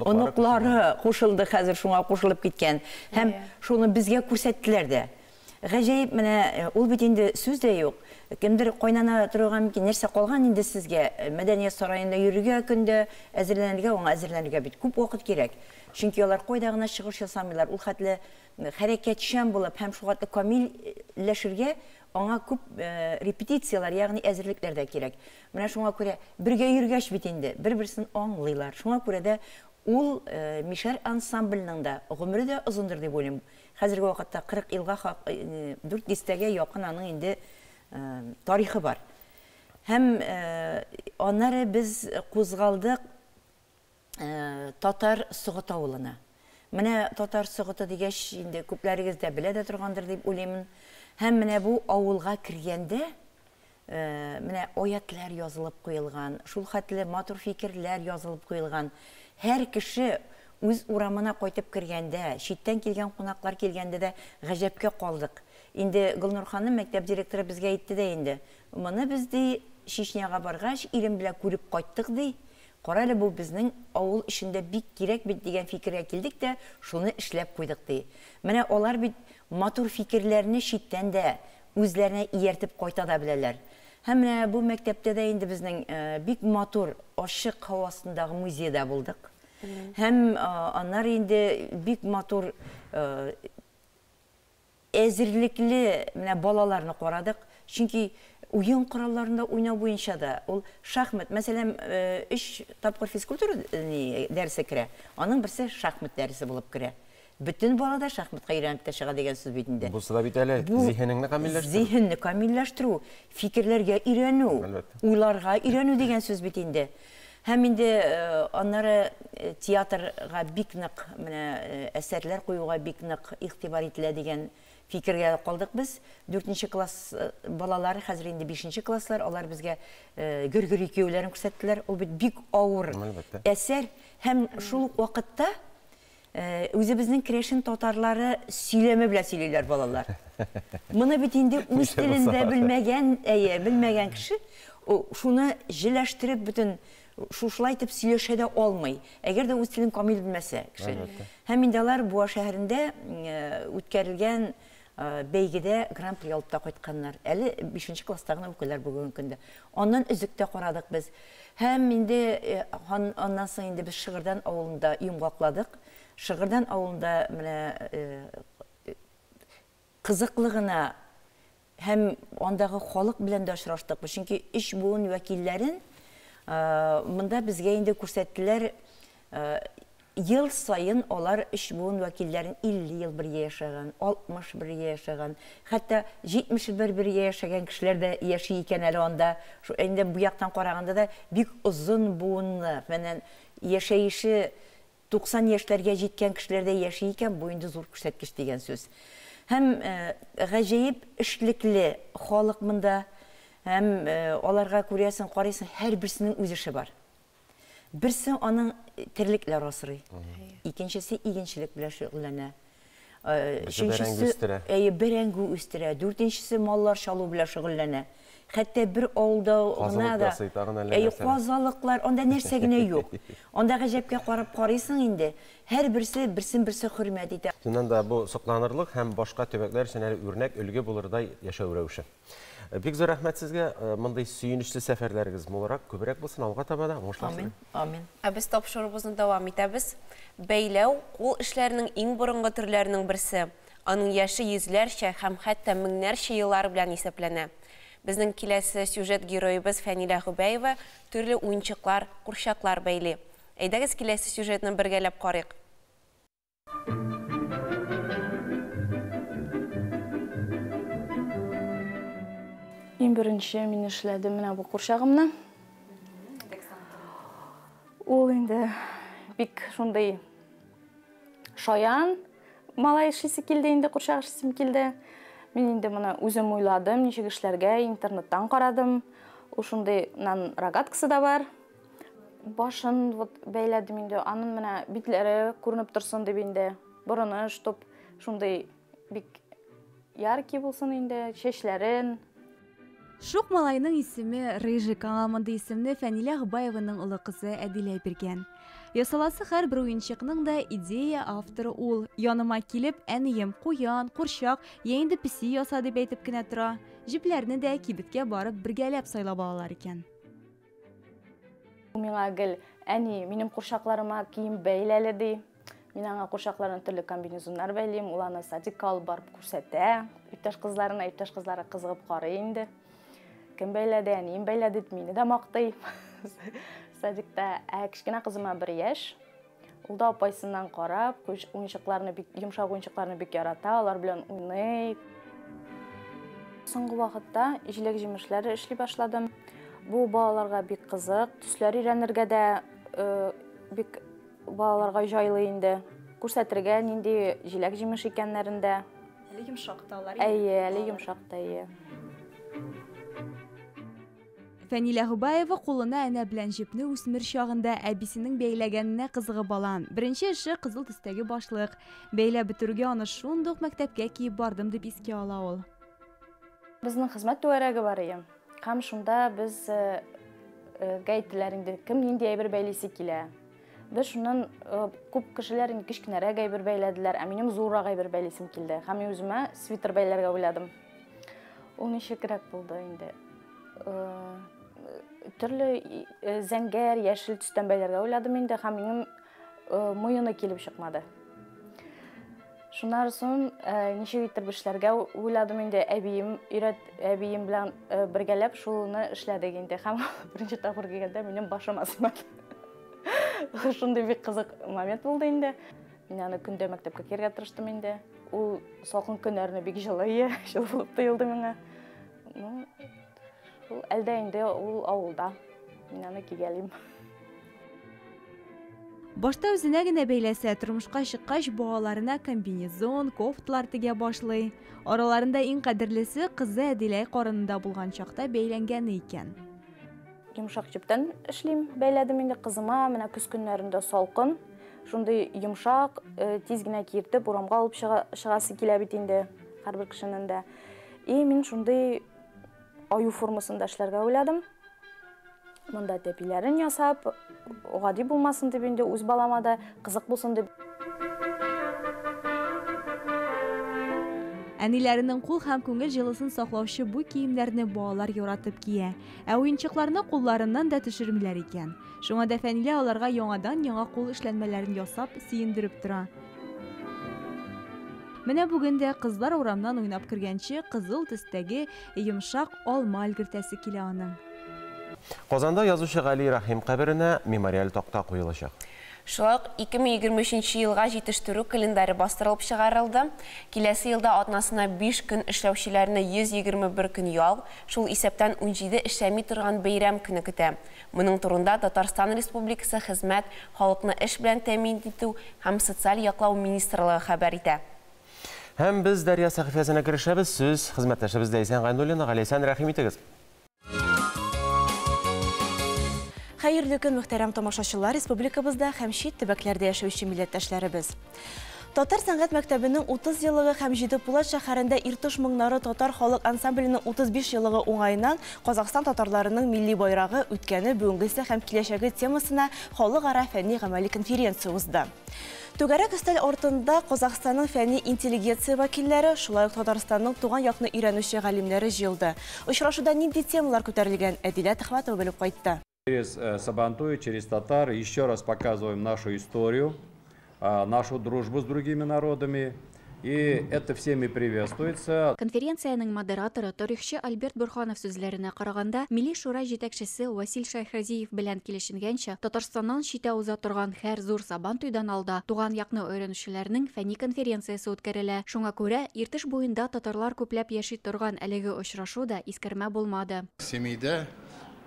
Speaker 23: оныклары кушылды, хәзер шуңа кушылып киткән. Һәм шуны безгә күрсәттеләр дә. Гаҗәеп менә ул бит инде сүз дә юк. Кемдер кайнана торырга мөмкин, нәрсә калган инде сезгә? Мәдәният сараенда йөрергә көндә, әзерләнергә, аңа әзерләнергә бит күп вакыт кирәк. Чөнки алар кайда гына чыгыш ясамыйлар, ул хәтле хәрәкәтчән булып һәм шул хәтле камилләшергә аңа күп репетицияләр, ягъни әзерлекләр дә кирәк. Менә шуңа күрә бергә йөргәч бит инде бер-берсен аңлыйлар. Шуңа күрә дә ул Мишәр ансамбльнең дә гомере дә озындыр дип уйлыйм. Хәзерге вакытта 40 елга 4 дистәгә якын аның инде тарихы бар. Һәм аннары без кузгалдык Татар Согыт авылына. Менә Татар Согыты дигәч, инде күпләрегез дә белә дә торгандыр дип уйлыймын. Һәм менә бу авылга кергәндә, менә аятлар язылып куелган, шул хәтле матур фикерләр язылып куелган. Һәр кеше үз урамына кайтып кергәндә, читтән килгән кунаклар килгәндә дә гаҗәпкә калдык. Инде Гөлнур ханым, мәктәп директоры безгә әйтте дә инде, моны без, ди, Чечняга баргач, ирем белән күреп кайттык, ди. Кара әле, бу безнең авыл өчен дә бик кирәк бит дигән фикергә килдек тә, шуны эшләп куйдык, ди. Менә алар бит матур фикерләрне читтән дә үзләренә ияртеп кайта да беләләр. Һәм менә бу мәктәптә дә инде безнең бик матур, ачык һава астындагы музейда булдык. Һәм аннары инде бик матур әзерлекле менә балаларны карадык. Чөнки уен коралларында уйнау буенча да ул шахмат, мәсәлән, 3 тапкыр физкультура дәресе керә, аның берсе шахмат дәресе булып керә. Бөтен бала да шахматка өйрәнеп тә чыга дигән сүз бит инде.
Speaker 1: Бусы да бит әле зиһенеңне камилләштерү.
Speaker 23: Зиһенне камилләштерү, фикерләргә өйрәнү, уйларга өйрәнү дигән сүз бит инде. Һәм инде аннары театрга бик нык менә әсәрләр куюга бик нык игътибар ителә дигән фикергә калдык без. 4 класс балалары, хәзер инде 5 класслар, алар безгә Гөр-гөр икәүләрен күрсәттеләр. Ул бит бик авыр әсәр һәм шул ук вакытта үзебезнең керәшен татарлары сөйләме белән сөйлиләр балалар. Моны бит инде үз телендә белмәгән, әйе, белмәгән кеше шуны җеләштереп бөтен шушылай итеп сөйләшә дә алмый. Әгәр дә үз телен камил белмәсә кеше. Һәм инде алар Буа шәһәрендә үткәрелгән бәйгедә гран-при алып та кайтканнар. Әле 5 класста гына укыйлар бүгенге көндә. Аннан өзек тә карадык без. Һәм инде аннан соң инде без Шыгырдан авылында йомгакладык. Шыгырдан авылында менә кызыклы гына һәм андагы халык белән дә очраштык. Чөнки өч буын вәкилләрен монда безгә инде күрсәттеләр. Ел саен алар өч буын вәкилләрен 50 ел бергә яшәгән, 60 бергә яшәгән, хәтта 71 бергә яшәгән кешеләр дә яши икән әле анда. Инде бу яктан караганда да бик озын буынлы, менә яшәеше 90 яшьләргә җиткән кешеләр дә яши икән, бу инде зур күрсәткеч дигән сүз. Һәм гаҗәеп эшлекле халык монда, һәм аларга күрәсең, карыйсың, һәрберсенең үз эше бар. Берсе аның терлекләр асрый, икенчесе игенчелек белән шөгыльләнә, өченчесе әйе, бәрәңге үстерә, дүртенчесе маллар чалу белән шөгыльләнә. Хәтта бер авылда гына да әйе, казалыклар, анда нәрсә генә юк. Анда гаҗәпкә карап карыйсың инде, һәрберсе берсен-берсе хөрмәт итә.
Speaker 1: Чыннан да бу сокланырлык һәм башка төбәкләр өчен әле үрнәк, өлге булырдай яшәү рәвеше. Бик зур рәхмәт сезгә, мондый сөенечле сәфәрләрегез мулрак, күбрәк булсын, алга таба да уңышлар
Speaker 2: Амин,
Speaker 1: сезгә.
Speaker 2: амин. Ә без тапшыруыбызны дәвам итәбез. Бәйләү, кул эшләренең иң борынгы төрләренең берсе. Аның яше йөзләрчә һәм хәтта меңнәрчә еллар белән исәпләнә. Безнең киләсе сюжет героебыз Фәнилә Гобәева төрле уенчыклар, курчаклар бәйли. Әйдәгез киләсе сюжетны бергәләп карыйк.
Speaker 5: Иң беренче мин эшләдем менә бу курчагымны. Ул инде бик шундый шаян малай эшлисе килде инде, курчак эшлисем килде. Мин инде моны үзем уйладым, ничек эшләргә, интернеттан карадым. Ул шундый нан рогаткасы да бар. Башын вот бәйләдем инде, аның менә битләре күренеп торсын дип инде, борыны, чтоб шундый бик яркий булсын инде, чәчләрен.
Speaker 4: Шук малайның исеме Рыжик, аңа мондый исемне Фәнилә Гобаеваның олы кызы Әдилә биргән. Ясаласы һәрбер уенчыкның да идея авторы ул. Яныма килеп, әнием, куян, курчак, я инде песи яса дип әйтеп кенә тора. Җепләрне дә кибеткә барып бергәләп сайлап алалар икән.
Speaker 5: Миңа гел, әни, минем курчакларыма кием бәйләле, ди. Мин аңа курчакларына төрле комбинезоннар бәйлим, ул аны садикка алып барып күрсәтә. Иптәш кызларына, иптәш кызлары кызыгып карый инде. Кем бәйләде, әнием бәйләде дип мине дә мактый. Садикта. Ә кечкенә кызыма 1 яшь. Ул да апайсыннан карап, уенчыкларны бик, йомшак уенчыкларны бик ярата, алар белән уйный. Соңгы вакытта җиләк-җимешләр эшли башладым. Бу балаларга бик кызык, төсләр өйрәнергә дә бик балаларга җайлы инде. Күрсәтергә нинди җиләк-җимеш икәннәрен дә.
Speaker 4: Әле йомшак та алар.
Speaker 5: Әйе, әле йомшак та, әйе.
Speaker 4: Фәнилә Гобаева кулына энә белән җепне үсмер чагында әбисенең бәйләгәненә кызыгып ала. Беренче эше кызыл төстәге башлык. Бәйләп бетерүгә аны шундук мәктәпкә киеп бардым дип искә ала ул.
Speaker 5: Безнең хезмәт түгәрәге бар иде. Һәм шунда без әйттеләр инде, кем нинди әйбер бәйлисе килә. Без шуннан күп кешеләр инде кечкенәрәк әйбер бәйләделәр, ә минем зуррак әйбер бәйлисем килде. Һәм мин үземә свитер бәйләргә уйладым. Ул ничегрәк булды инде? Төрле зәңгәр, яшел төстән бәйләргә уйладым инде, һәм минем муены килеп чыкмады. Шуннан соң ничек итеп эшләргә уйладым инде, әбием белән бергәләп шуны эшләдек инде. Һәм беренче тапкыр килгәндә минем башыма сыймады. Шундый бик кызык момент булды инде. Мин аны көндә мәктәпкә кияргә тырыштым инде. Ул салкын көннәрне бик җылы, җылы булып тоелды миңа. Ну, ул әлдә инде ул авылда. Мин аны кигәлим.
Speaker 4: Башта үзенә генә бәйләсә, тормышка чыккач балаларына комбинезон, кофталар тегә башлый. Араларында иң кадерлесе кызы Әдилә карынында булган чакта бәйләнгәне икән.
Speaker 5: Йомшак җептән эшлим, бәйләдем инде кызыма, менә көз көннәрендә салкын, шундый йомшак, тиз генә киертеп урамга алып чыгасы килә бит инде һәрбер кешенең дә. И мин шундый аю формасында эшләргә уйладым. Монда тәпиләрен ясап, гади булмасын дип инде үз балама да кызык булсын дип.
Speaker 4: Әниләренең кул һәм күңел җылысын саклаучы бу киемнәрне балалар яратып кия. Ә уенчыкларны кулларыннан да төшермиләр икән. Шуңа да Фәнилә аларга яңадан-яңа кул эшләнмәләрен ясап, сөендереп тора. Менә бүген дә кызлар урамнан уйнап кергәнче кызыл төстәге йомшак алма өлгертәсе килә аның.
Speaker 1: Казанда язучы Гали Рәхим каберенә мемориаль такта куелачак.
Speaker 2: Шулай ук 2023 елга җитештерү календаре бастырылып чыгарылды. Киләсе елда атнасына 5 көн эшләүчеләрне 121 көн ял, шул исәптән 17 эшләми торган бәйрәм көне көтә. Моның турында Татарстан Республикасы Хезмәт, халыкны эш белән тәэмин итү һәм социаль яклау министрлыгы хәбәр итә.
Speaker 1: Һәм без Дәрья сәхифәсенә керешәбез. Сүз хезмәттәшебез Ләйсән Гайнуллина. Ләйсән, рәхим итегез.
Speaker 6: Хәерле көн, мөхтәрәм тамашачылар, республикабызда һәм чит төбәкләрдә яшәүче милләттәшләребез. Татар сәнгать мәктәбенең 30 еллыгы һәм Җиде Пулат шәһәрендә Иртыш моңнары татар халык ансамбленең 35 еллыгы уңаеннан Казахстан татарларының милли байрагы, үткәне, бүгенгесе һәм киләчәге темасына халыкара фәнни-гамәли конференция узды. Түгәрәк өстәл артында Казахстанның фәнни интеллигенция вәкилләре, шулай ук Татарстанның туган якны өйрәнүче галимнәре җыелды. Очрашуда нинди темалар күтәрелгән, Әдилә Төхвәтова белеп кайтты.
Speaker 7: Через Сабантуй, через татар еще раз показываем нашу историю, нашу дружбу с другими народами. И это всеми приветствуется.
Speaker 8: Конференциянең модераторы тарихчы Альберт Бурханов сүзләренә караганда, Милли Шура җитәкчесе Васил Шәйхразиев белән килешенгәнчә, Татарстаннан читтә уза торган һәр зур Сабантуйдан алда туган якны өйрәнүчеләрнең фәнни конференциясе үткәрелә. Шуңа күрә Иртыш буенда татарлар күпләп яши торган әлеге очрашу да искәрмә булмады.
Speaker 24: Семейдә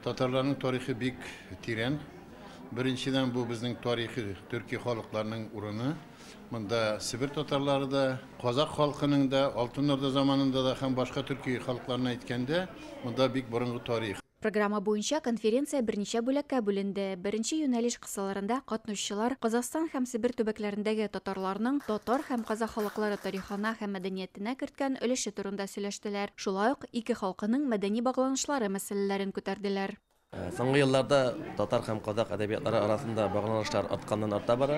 Speaker 24: татарларның тарихы бик тирән. Беренчедән, бу безнең тарихи төрки халыкларының урыны. Монда Себер татарлары да, казак халкының да, Алтын Орда заманында да һәм башка төрки халыкларны әйткәндә, монда бик борынгы тарих.
Speaker 8: Программа буенча конференция берничә бүләккә бүленде. Беренче юнәлеш кысаларында катнашучылар Казахстан һәм Себер төбәкләрендәге татарларның татар һәм казах халыклары тарихына һәм мәдәниятенә керткән өлеше турында сөйләштеләр. Шулай ук ике халкының мәдәни багланышлары мәсьәләләрен күтәрделәр.
Speaker 9: Соңгы елларда татар һәм казах әдәбиятлары арасында багланышлар артканнан арта бара.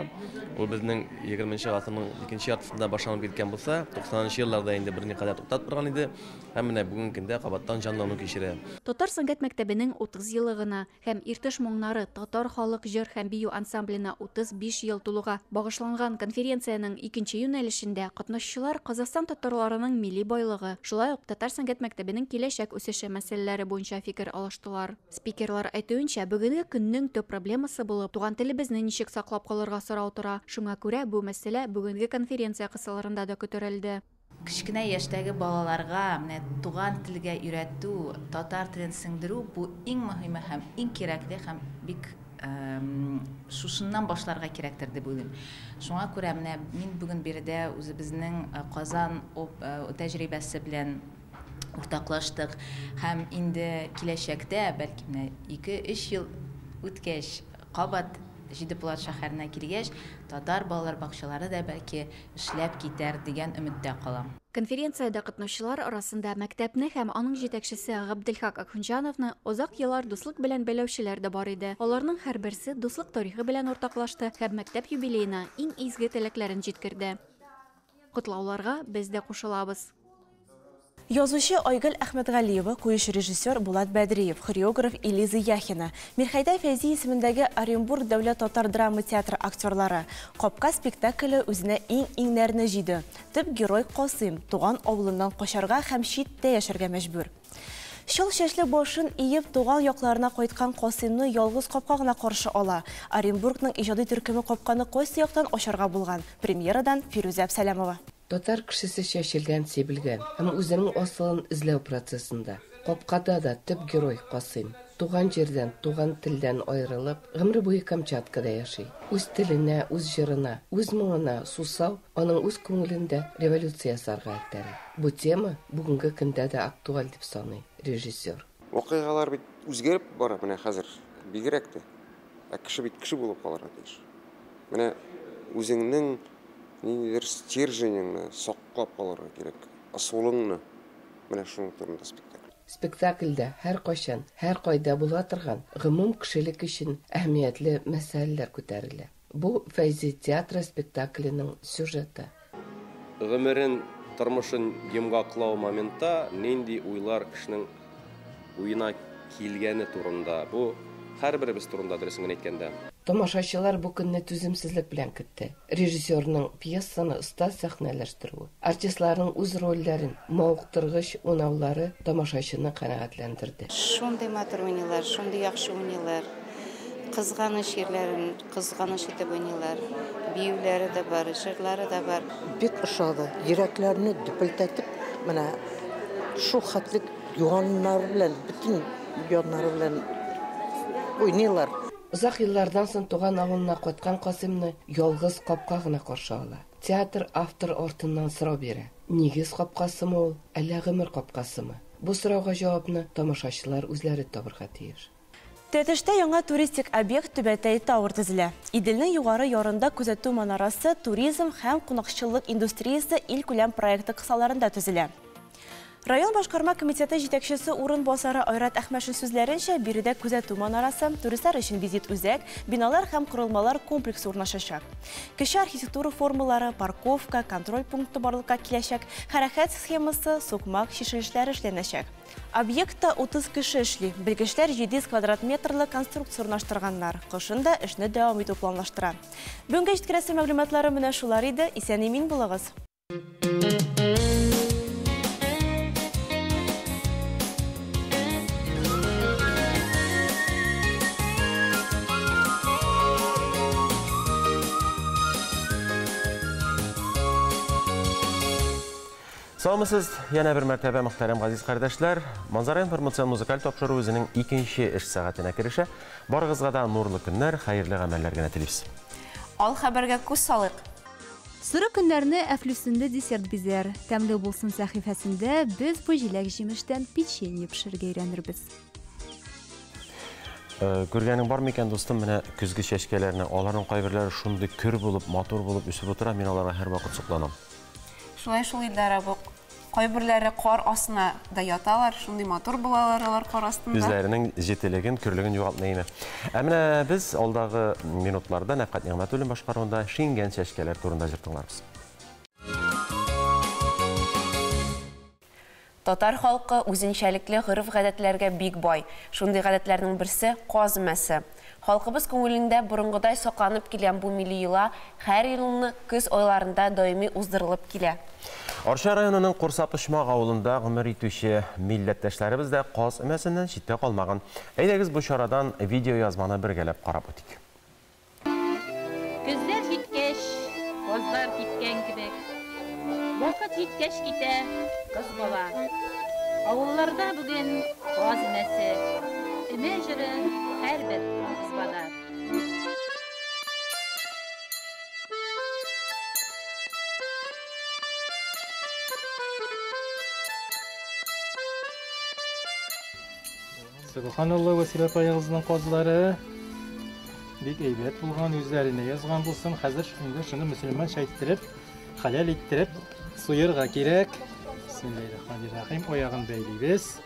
Speaker 9: Ул безнең 20 гасырның икенче яртысында башланып киткән булса, 90 елларда инде берникадәр туктап торган иде. Һәм менә бүгенге көндә кабаттан җанлану кичерә.
Speaker 8: Татар сәнгать мәктәбенең 30 еллыгына һәм Иртыш моңнары татар халык җыр һәм бию ансамбленә 35 ел тулуга багышланган конференциянең икенче юнәлешендә катнашучылар Казахстан татарларының милли байлыгы, шулай ук татар сәнгать мәктәбенең киләчәк үсеше мәсьәләләре буенча фикер алыштылар. Спикерлар әйтүенчә, бүгенге көннең төп проблемасы булып туган телебезне ничек саклап калырга сорау тора. Шуңа күрә бу мәсьәлә бүгенге конференция кысаларында да күтәрелде.
Speaker 10: Кечкенә яшьтәге балаларга менә туган телгә өйрәтү, татар телен сеңдерү бу иң мөһиме һәм иң кирәкле һәм бик шушыннан башларга кирәктер дип уйлыйм. Шуңа күрә менә мин бүген биредә үзебезнең Казан тәҗрибәсе белән уртаклаштык һәм инде киләчәктә, бәлки менә 2-3 ел үткәч, кабат Җиде-Пулат шәһәренә килгәч, татар балалар бакчалары да бәлки эшләп китәр дигән өметтә калам.
Speaker 8: Конференциядә катнашучылар арасында мәктәпне һәм аның җитәкчесе Габделхак Ахунҗановны озак еллар дуслык белән бәйләүчеләр дә бар иде. Аларның һәрберсе дуслык тарихы белән уртаклашты һәм мәктәп юбилеена иң изге теләкләрен җиткерде. Котлауларга без дә кушылабыз.
Speaker 6: Язучы Айгөл Әхмәтгалиева, куючы режиссер Булат Бәдриев, хореограф Элиза Яхина, Мирхәйдә Фәйзи исемендәге Оренбург дәүләт татар драма театры актерлары. Капка спектакле үзенә иң-иңнәрне җыйды. Төп герой Касыйм туган авылыннан качарга һәм читтә яшәргә мәҗбүр. Чал чәчле башын иеп туган якларына кайткан Касыймны ялгыз капка гына каршы ала. Оренбургның иҗади төркеме капканы кайсы яктан ачарга булган? Премьерадан Фирүзә Әбсәләмова.
Speaker 11: Татар кешесе чәчелгән, сибелгән һәм үзенең асылын эзләү процессында. Капкада да төп герой Касыйм. Туган җирдән, туган телдән аерылып, гомере буе Камчаткада яши. Үз теленә, үз җырына, үз моңына сусау аның үз күңелендә революция ясарга этәрә. Бу тема бүгенге көндә дә актуаль дип саный режиссер.
Speaker 12: Вакыйгалар бит үзгәреп бара менә хәзер, бигрәк тә. Ә кеше бит кеше булып калырга тиеш. Менә үзеңнең ниндидер стерженеңне саклап калырга кирәк, ысулыңны. Менә шуның турында спектакль.
Speaker 11: Спектакльдә һәр кайчан, һәр кайда була торган гомум кешелек өчен әһәмиятле мәсьәләләр күтәрелә. Бу Фәйзи театры спектакленең сюжеты.
Speaker 9: Гомерен, тормышын йомгаклау моментта нинди уйлар кешенең уена килгәне турында. Бу һәрберебез турында дөресен генә әйткәндә.
Speaker 11: Тамашачылар бу көнне түземсезлек белән көтте. Режиссерның пьесаны оста сәхнәләштерүе, артистларның үз рольләрен мавыктыргыч уйнаулары тамашачыны канәгатьләндерде.
Speaker 25: Шундый матур уйныйлар, шундый яхшы уйныйлар. Кызганыч җирләрен кызганыч итеп уйныйлар. Биюләре дә бар, җырлары да бар.
Speaker 26: Бик ошады. Йөрәкләрне дөпелдәтеп, менә шул хәтлек юаннар белән, бөтен юаннары белән уйныйлар.
Speaker 11: Озак еллардан соң туган авылына кайткан Касыймны ялгыз капка гына каршы ала. Театр автор артыннан сорау бирә. Нигез капкасымы ул, әллә гомер капкасымы? Бу сорауга җавапны тамашачылар үзләре табырга тиеш.
Speaker 6: Тәтештә яңа туристик объект Түбәтәй Тауэр төзелә. Иделнең югары ярында күзәтү манарасы туризм һәм кунакчыллык индустриясе илкүләм проекты кысаларында төзелә. Район башкарма комитеты җитәкчесе урынбасары Айрат Әхмәшин сүзләренчә, биредә күзәтү манарасы, туристлар өчен визит үзәк, биналар һәм корылмалар комплексы урнашачак. Кече архитектура формалары, парковка, контроль пункты барлыкка киләчәк, хәрәкәт схемасы, сукмак чишелешләре эшләнәчәк. Объектта 30 кеше эшли. Белгечләр 700 квадрат метрлы конструкция урнаштырганнар. Кышын да эшне дәвам итү планлаштыра. Бүгенге җиткерәсе мәгълүматлары менә шулар иде. Исән-имин булыгыз.
Speaker 1: Саумысыз, яна бер мәртәбә мөхтәрәм газиз кардәшләр. Манзара информацион музыкаль тапшыру үзенең икенче эш сәгатенә керешә. Барыгызга да нурлы көннәр, хәерле гамәлләр генә телибез.
Speaker 2: Ал хәбәргә күз салыйк.
Speaker 4: Соры көннәрне әфлүсенле десерт бизәр. Тәмле булсын сәхифәсендә без бу җиләк җимештән печенье пешерергә өйрәнербез.
Speaker 1: Күргәнең бар микән, дустым, менә көзге чәчкәләрне? Аларның кайберләре шундый көр булып, матур булып үсеп утыра, мин аларга һәрвакыт сокланам.
Speaker 2: Шулай шул, Илдар абый. Кайберләре кар астына да яталар, шундый матур булалар алар кар астында.
Speaker 1: Үзләренең җетелеген, көрлеген югалтмый име. Ә менә без алдагы минутларда Нәфкать Нигъмәтуллин башкаруында Шиңгән чәчкәләр турында җыр тыңларбыз.
Speaker 2: Татар халкы үзенчәлекле гореф-гадәтләргә бик бай. Шундый гадәтләрнең берсе каз өмәсе. Халкыбыз күңелендә борынгыдай сакланып килгән бу милли йола һәр елны көз айларында даими уздырылып килә.
Speaker 1: Арча районының Курса-Почмак авылында гомер итүче милләттәшләребез дә каз өмәсеннән читтә калмаган. Әйдәгез бу чарадан видеоязманы бергәләп карап үтик.
Speaker 3: Көзләр җиткәч, казлар киткән кебек, Вакыт җиткәч китә кыз бала. Авылларда бүген каз өмәсе, Өмә җыры һәрбер избада.
Speaker 13: Сөбханалла, Вәсилә апаегызның казлары бик әйбәт булган, үзләренә язган булсын. Хәзер инде шуны мөселманча иттереп, хәләл иттереп суерга кирәк. Бисмиллаһир-рахманир-рахим. Аягын бәйлибез.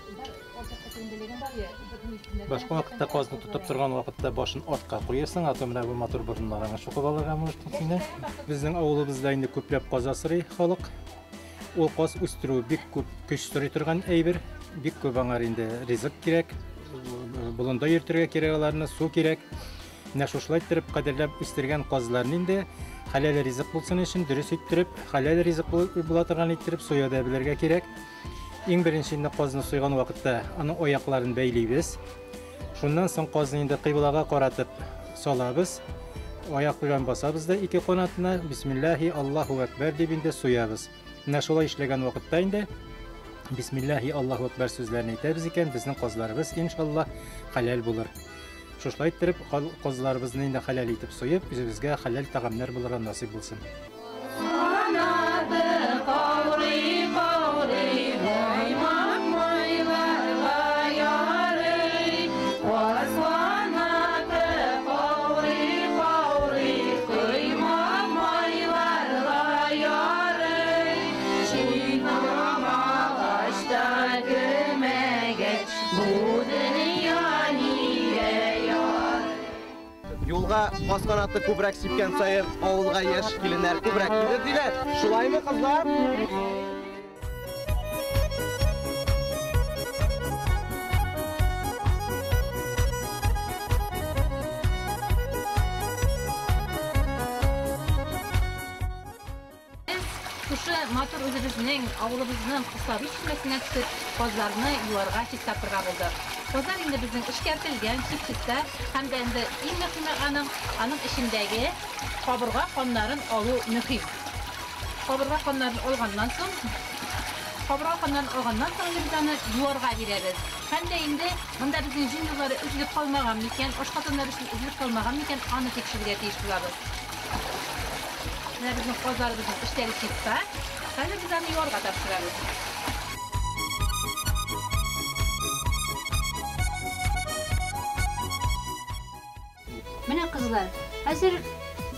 Speaker 13: Башка вакытта казны тотып торган вакытта башын артка куясың, а то менә бу матур борыннарыңа чукып алырга мөмкин сине. Безнең авылыбызда инде күпләп каз асрый халык. Ул каз үстерү бик күп көч сорый торган әйбер, бик күп аңар инде ризык кирәк, болында йөртергә кирәк аларны, су кирәк. Менә шушылай иттереп кадерләп үстергән казларны инде хәләл ризык булсын өчен дөрес иттереп, хәләл ризык була торган иттереп суя да белергә кирәк. Иң беренче инде казны суйган вакытта аның аякларын бәйлибез. Шуннан соң казны инде кыйблага каратып салабыз. Аяк белән басабыз да ике канатына, бисмиллаһи Аллаһу әкбәр дип инде суябыз. Менә шулай эшләгән вакытта инде бисмиллаһи Аллаһу әкбәр сүзләрен әйтәбез икән, безнең казларыбыз иншаллаһ хәләл булыр. Шушылай иттереп казларыбызны инде хәләл итеп суеп, үзебезгә хәләл тәгамнәр булырга насыйп булсын.
Speaker 3: Канаты каурый, каурый, баймак майларга ярый. Каз канаты каурый, каурый, коймак майларга ярый. Чуйнам агачта көмәгәч, бу дөнья нигә ярый?
Speaker 14: Юлга каз канаты күбрәк сипкән саен авылга яшь киленнәр күбрәк килер диләр. Шулаймы, кызлар?
Speaker 3: Без шушы матур үзебезнең авылыбызның Косаби чишмәсенә төшеп, казларны юарга, чистартырга булдык. Казлар инде безнең эшкәртелгән, чип-чиста һәм дә инде иң мөһиме аның эчендәге кабырга каннарын алу мөһим. Кабырга каннарын алганнан соң, кабырга каннарын алганнан соң инде без аны юарга бирәбез. Һәм дә инде монда безнең җен юллары өзелеп калмаган микән, ашказаннар өчен өзелеп калмаган микән, аны тикшерергә тиеш булабыз. Менә безнең казларыбызның эчләре чиста. Хәзер без аны юарга тапшырабыз.
Speaker 15: Менә кызлар, хәзер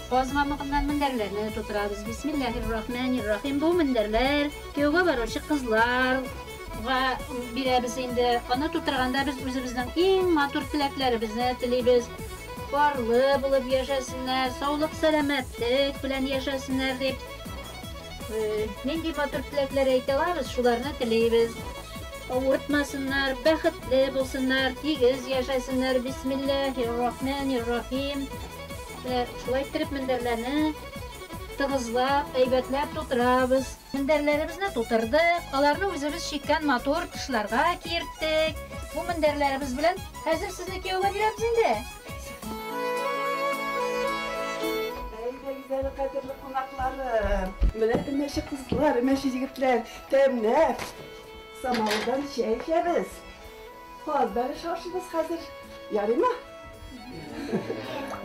Speaker 15: каз мамыгыннан мендәрләрне тутырабыз. Бисмиллаһир-рахманир-рахим. Бу мендәрләр кияүгә баручы кызларга бирәбез инде. Аны тутырганда без үзебезнең иң матур теләкләребезне телибез. Парлы булып яшәсеннәр, саулык, сәламәтлек белән яшәсеннәр дип. Нинди матур теләкләр әйтә алабыз, шуларны телибез. Авыртмасыннар, бәхетле булсыннар, тигез яшәсеннәр. Бисмиллаһир-рахманир-рахим. Шулай иттереп мендәрләрне тыгызлап, әйбәтләп тутырабыз. Мендәрләребезне тутырдык, аларны үзебез чиккән матур тышларга киерттек. Бу мендәрләребез белән хәзер сезне кияүгә бирәбез инде.
Speaker 16: Әйдәгез әле, кадерле кунакларым. Менә өмәче кызлар, өмәче егетләр, тәмләп самавырдан чәй эчәбез. Каз бәлеше ашыйбыз хәзер. Ярыймы?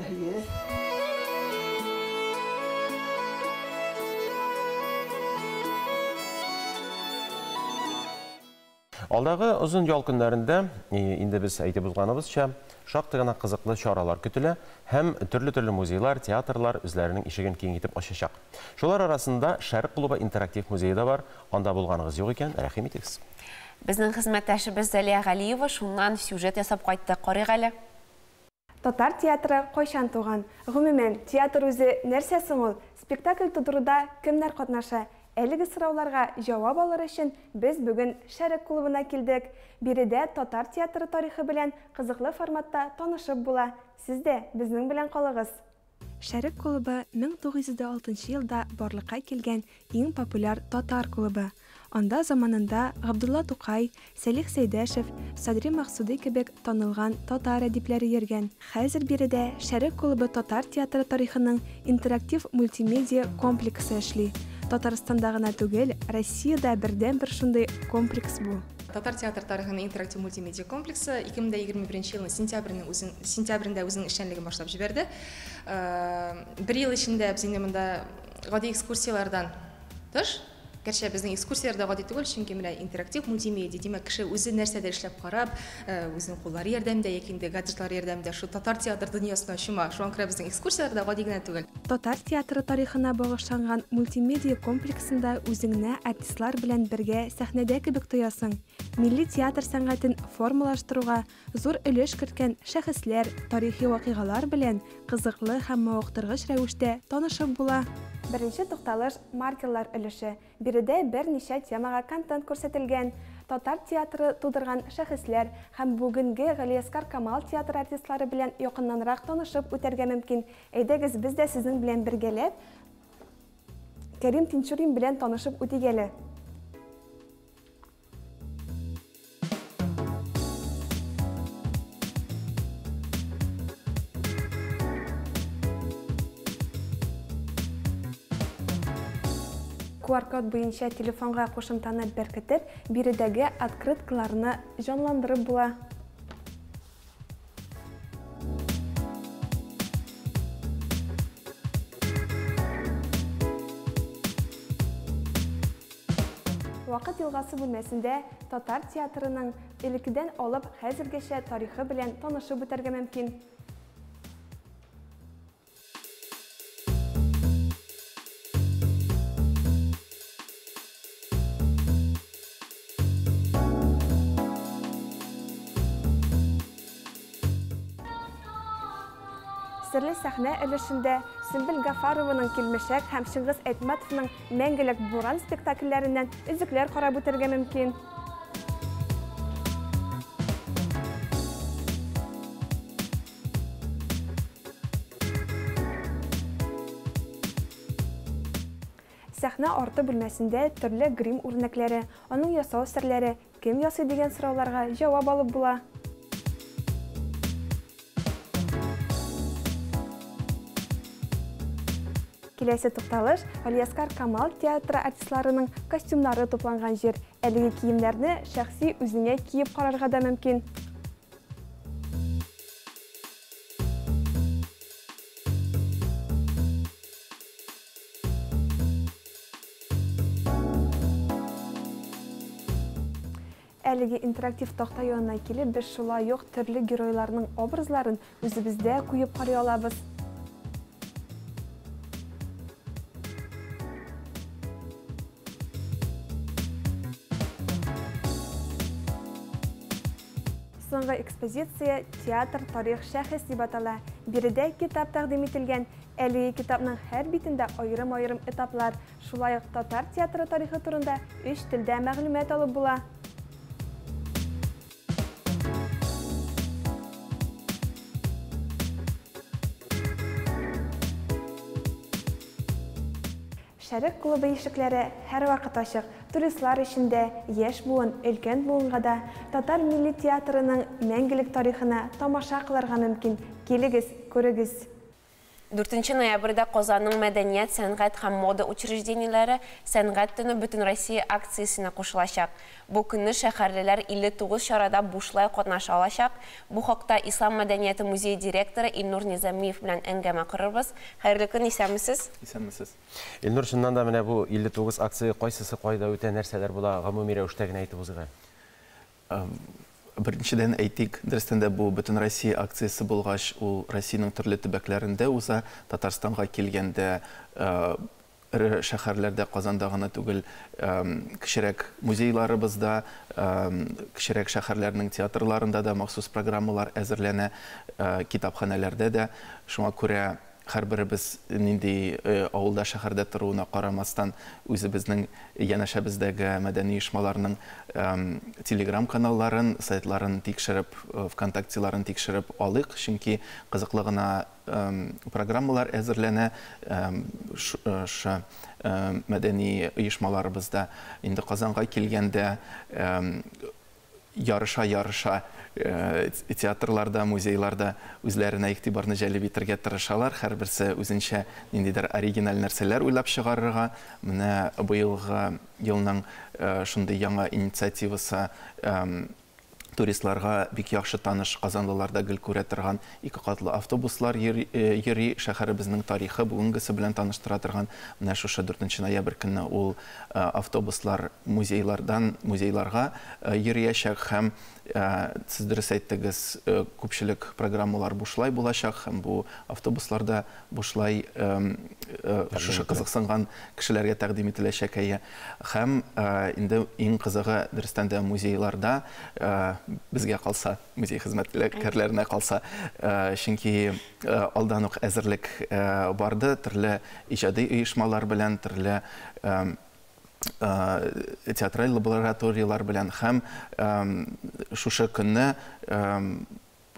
Speaker 16: Әйе.
Speaker 1: Алдагы озын ял көннәрендә, инде без әйтеп узганыбызча, шактый гына кызыклы чаралар көтелә һәм төрле-төрле музейлар, театрлар үзләренең ишеген киң итеп ачачак. Шулар арасында Шәрык клубы интерактив музее да бар. Анда булганыгыз юк икән, рәхим итегез.
Speaker 2: Безнең хезмәттәшебез Зәлия Галиева шуннан сюжет ясап кайтты. Карыйк әле.
Speaker 17: Татар театры кайчан туган? Гомумән, театр үзе нәрсә соң ул? Спектакль тудыруда кемнәр катнаша? Әлеге сорауларга җавап алыр өчен без бүген Шәрык клубына килдек. Биредә татар театры тарихы белән кызыклы форматта танышып була. Сез дә безнең белән калыгыз. Шәрык клубы 1906 елда барлыкка килгән иң популяр татар клубы. Анда заманында Габдулла Тукай, Сәлих Сәйдәшев, Садри Максуди кебек танылган татар әдипләре йөргән. Хәзер биредә Шәрык клубы татар театры тарихының интерактив мультимедиа комплексы эшли. Татарстанда гына түгел, Россиядә бердәнбер шундый комплекс бу.
Speaker 18: Татар театр тарихының интерактив мультимедиа комплексы 2021 елның сентябренең үзен сентябрендә үзенең эшчәнлеген башлап җибәрде. Бер ел эчендә без инде монда гади экскурсияләрдән тыш, гәрчә безнең экскурсияләр дә гади түгел, чөнки менә интерактив мультимедиа, димәк, кеше үзе нәрсәдер эшләп карап, үзенең куллары ярдәмендә яки инде гаджетлар ярдәмендә шул татар театр дөньясына чума. Шуңа күрә безнең экскурсияләр дә гади генә түгел.
Speaker 17: Татар театры тарихына багышланган мультимедиа комплексында үзеңне артистлар белән бергә сәхнәдә кебек тоясың. Милли театр сәнгатен формалаштыруга зур өлеш керткән шәхесләр, тарихи вакыйгалар белән кызыклы һәм мавыктыргыч рәвештә танышып була. Беренче тукталыш маркерлар өлеше. Биредә берничә темага контент күрсәтелгән. Татар театры тудырган шәхесләр һәм бүгенге Галиәсгар Камал театры артистлары белән якыннанрак танышып үтәргә мөмкин. Әйдәгез, без дә сезнең белән бергәләп Кәрим Тинчурин белән танышып үтик әле. QR-код буенча телефонга кушымтаны беркетеп, биредәге открыткаларны җанландырып була. Вакыт елгасы бүлмәсендә татар театрының элеккедән алып хәзергәчә тарихы белән танышып үтәргә мөмкин. Серле сәхнә өлешендә Сөмбел Гафарованың Килмешәк һәм Чыңгыз Айтматовның Мәңгелек буран спектакльләреннән өзекләр карап үтәргә мөмкин. Сәхнә арты бүлмәсендә төрле грим үрнәкләре, аның ясау серләре, кем ясый дигән сорауларга җавап алып була. Киләсе тукталыш Галиәсгар Камал театры артистларының костюмнары тупланган җир. Әлеге киемнәрне шәхси үзеңә киеп карарга да мөмкин. Әлеге интерактив такта янына килеп, без шулай ук төрле геройларның образларын үзебездә куеп карый алабыз. Соңгы экспозиция Театр, тарих, шәхес дип атала. Биредә китап тәкъдим ителгән. Әлеге китапның һәр битендә аерым-аерым этаплар, шулай ук татар театры тарихы турында өч телдә мәгълүмат алып була. Шәрык клубы ишекләре һәрвакыт ачык. Туристлар өчен дә, яшь буын, өлкән буынга да татар милли театрының мәңгелек тарихына тамаша кылырга мөмкин. Килегез, күрегез.
Speaker 2: 4 ноябрьдә Казанның мәдәният, сәнгать һәм мода учреждениеләре Сәнгать төне Бөтенроссия акциясенә кушылачак. Бу көнне шәһәрлеләр 59 чарада бушлай катнаша алачак. Бу хакта Ислам мәдәнияте музее директоры Илнур Низамиев белән әңгәмә корырбыз. Хәерле көн, исәнмесез?
Speaker 1: Исәнмесез. Илнур, чыннан да менә бу 59 акция кайсысы кайда үтә, нәрсәләр була, гомуми рәвештә генә әйтеп узыйк әле.
Speaker 5: Беренчедән әйтик, дөрестән дә бу Бөтенроссия акциясе булгач, ул Россиянең төрле төбәкләрендә уза. Татарстанга килгәндә, эре шәһәрләрдә, Казанда гына түгел, кечерәк музейларыбызда, кечерәк шәһәрләрнең театрларында да махсус программалар әзерләнә, китапханәләрдә дә. Шуңа күрә һәрберебез нинди авылда, шәһәрдә торуына карамастан, үзебезнең янәшәбездәге мәдәни оешмаларның телеграм-каналларын, сайтларын тикшереп, ВКонтактеларын тикшереп алыйк, чөнки кызыклы гына программалар әзерләнә шушы мәдәни оешмаларыбызда. Инде Казанга килгәндә, ярыша-ярыша театрларда, музейларда үзләренә игътибарны җәлеп итәргә тырышалар. Һәрберсе үзенчә ниндидер оригиналь нәрсәләр уйлап чыгарырга. Менә быелгы елның шундый яңа инициативасы туристларга бик яхшы таныш, казанлылар да гел күрә торган ике катлы автобуслар йөри, шәһәребезнең тарихы, бүгенгесе белән таныштыра торган. Менә шушы 4 ноябрь көнне ул автобуслар музейлардан музейларга йөриячәк һәм сез дөрес әйттегез, күпчелек программалар бушлай булачак һәм бу автобусларда бушлай шушы кызыксынган кешеләргә тәкъдим ителәчәк. Һәм инде иң кызыгы, дөрестән дә, музейларда безгә калса, музей хезмәткәрләренә калса, чөнки алдан ук әзерлек барды, төрле иҗади оешмалар белән, төрле театраль лабораториялар белән һәм шушы көнне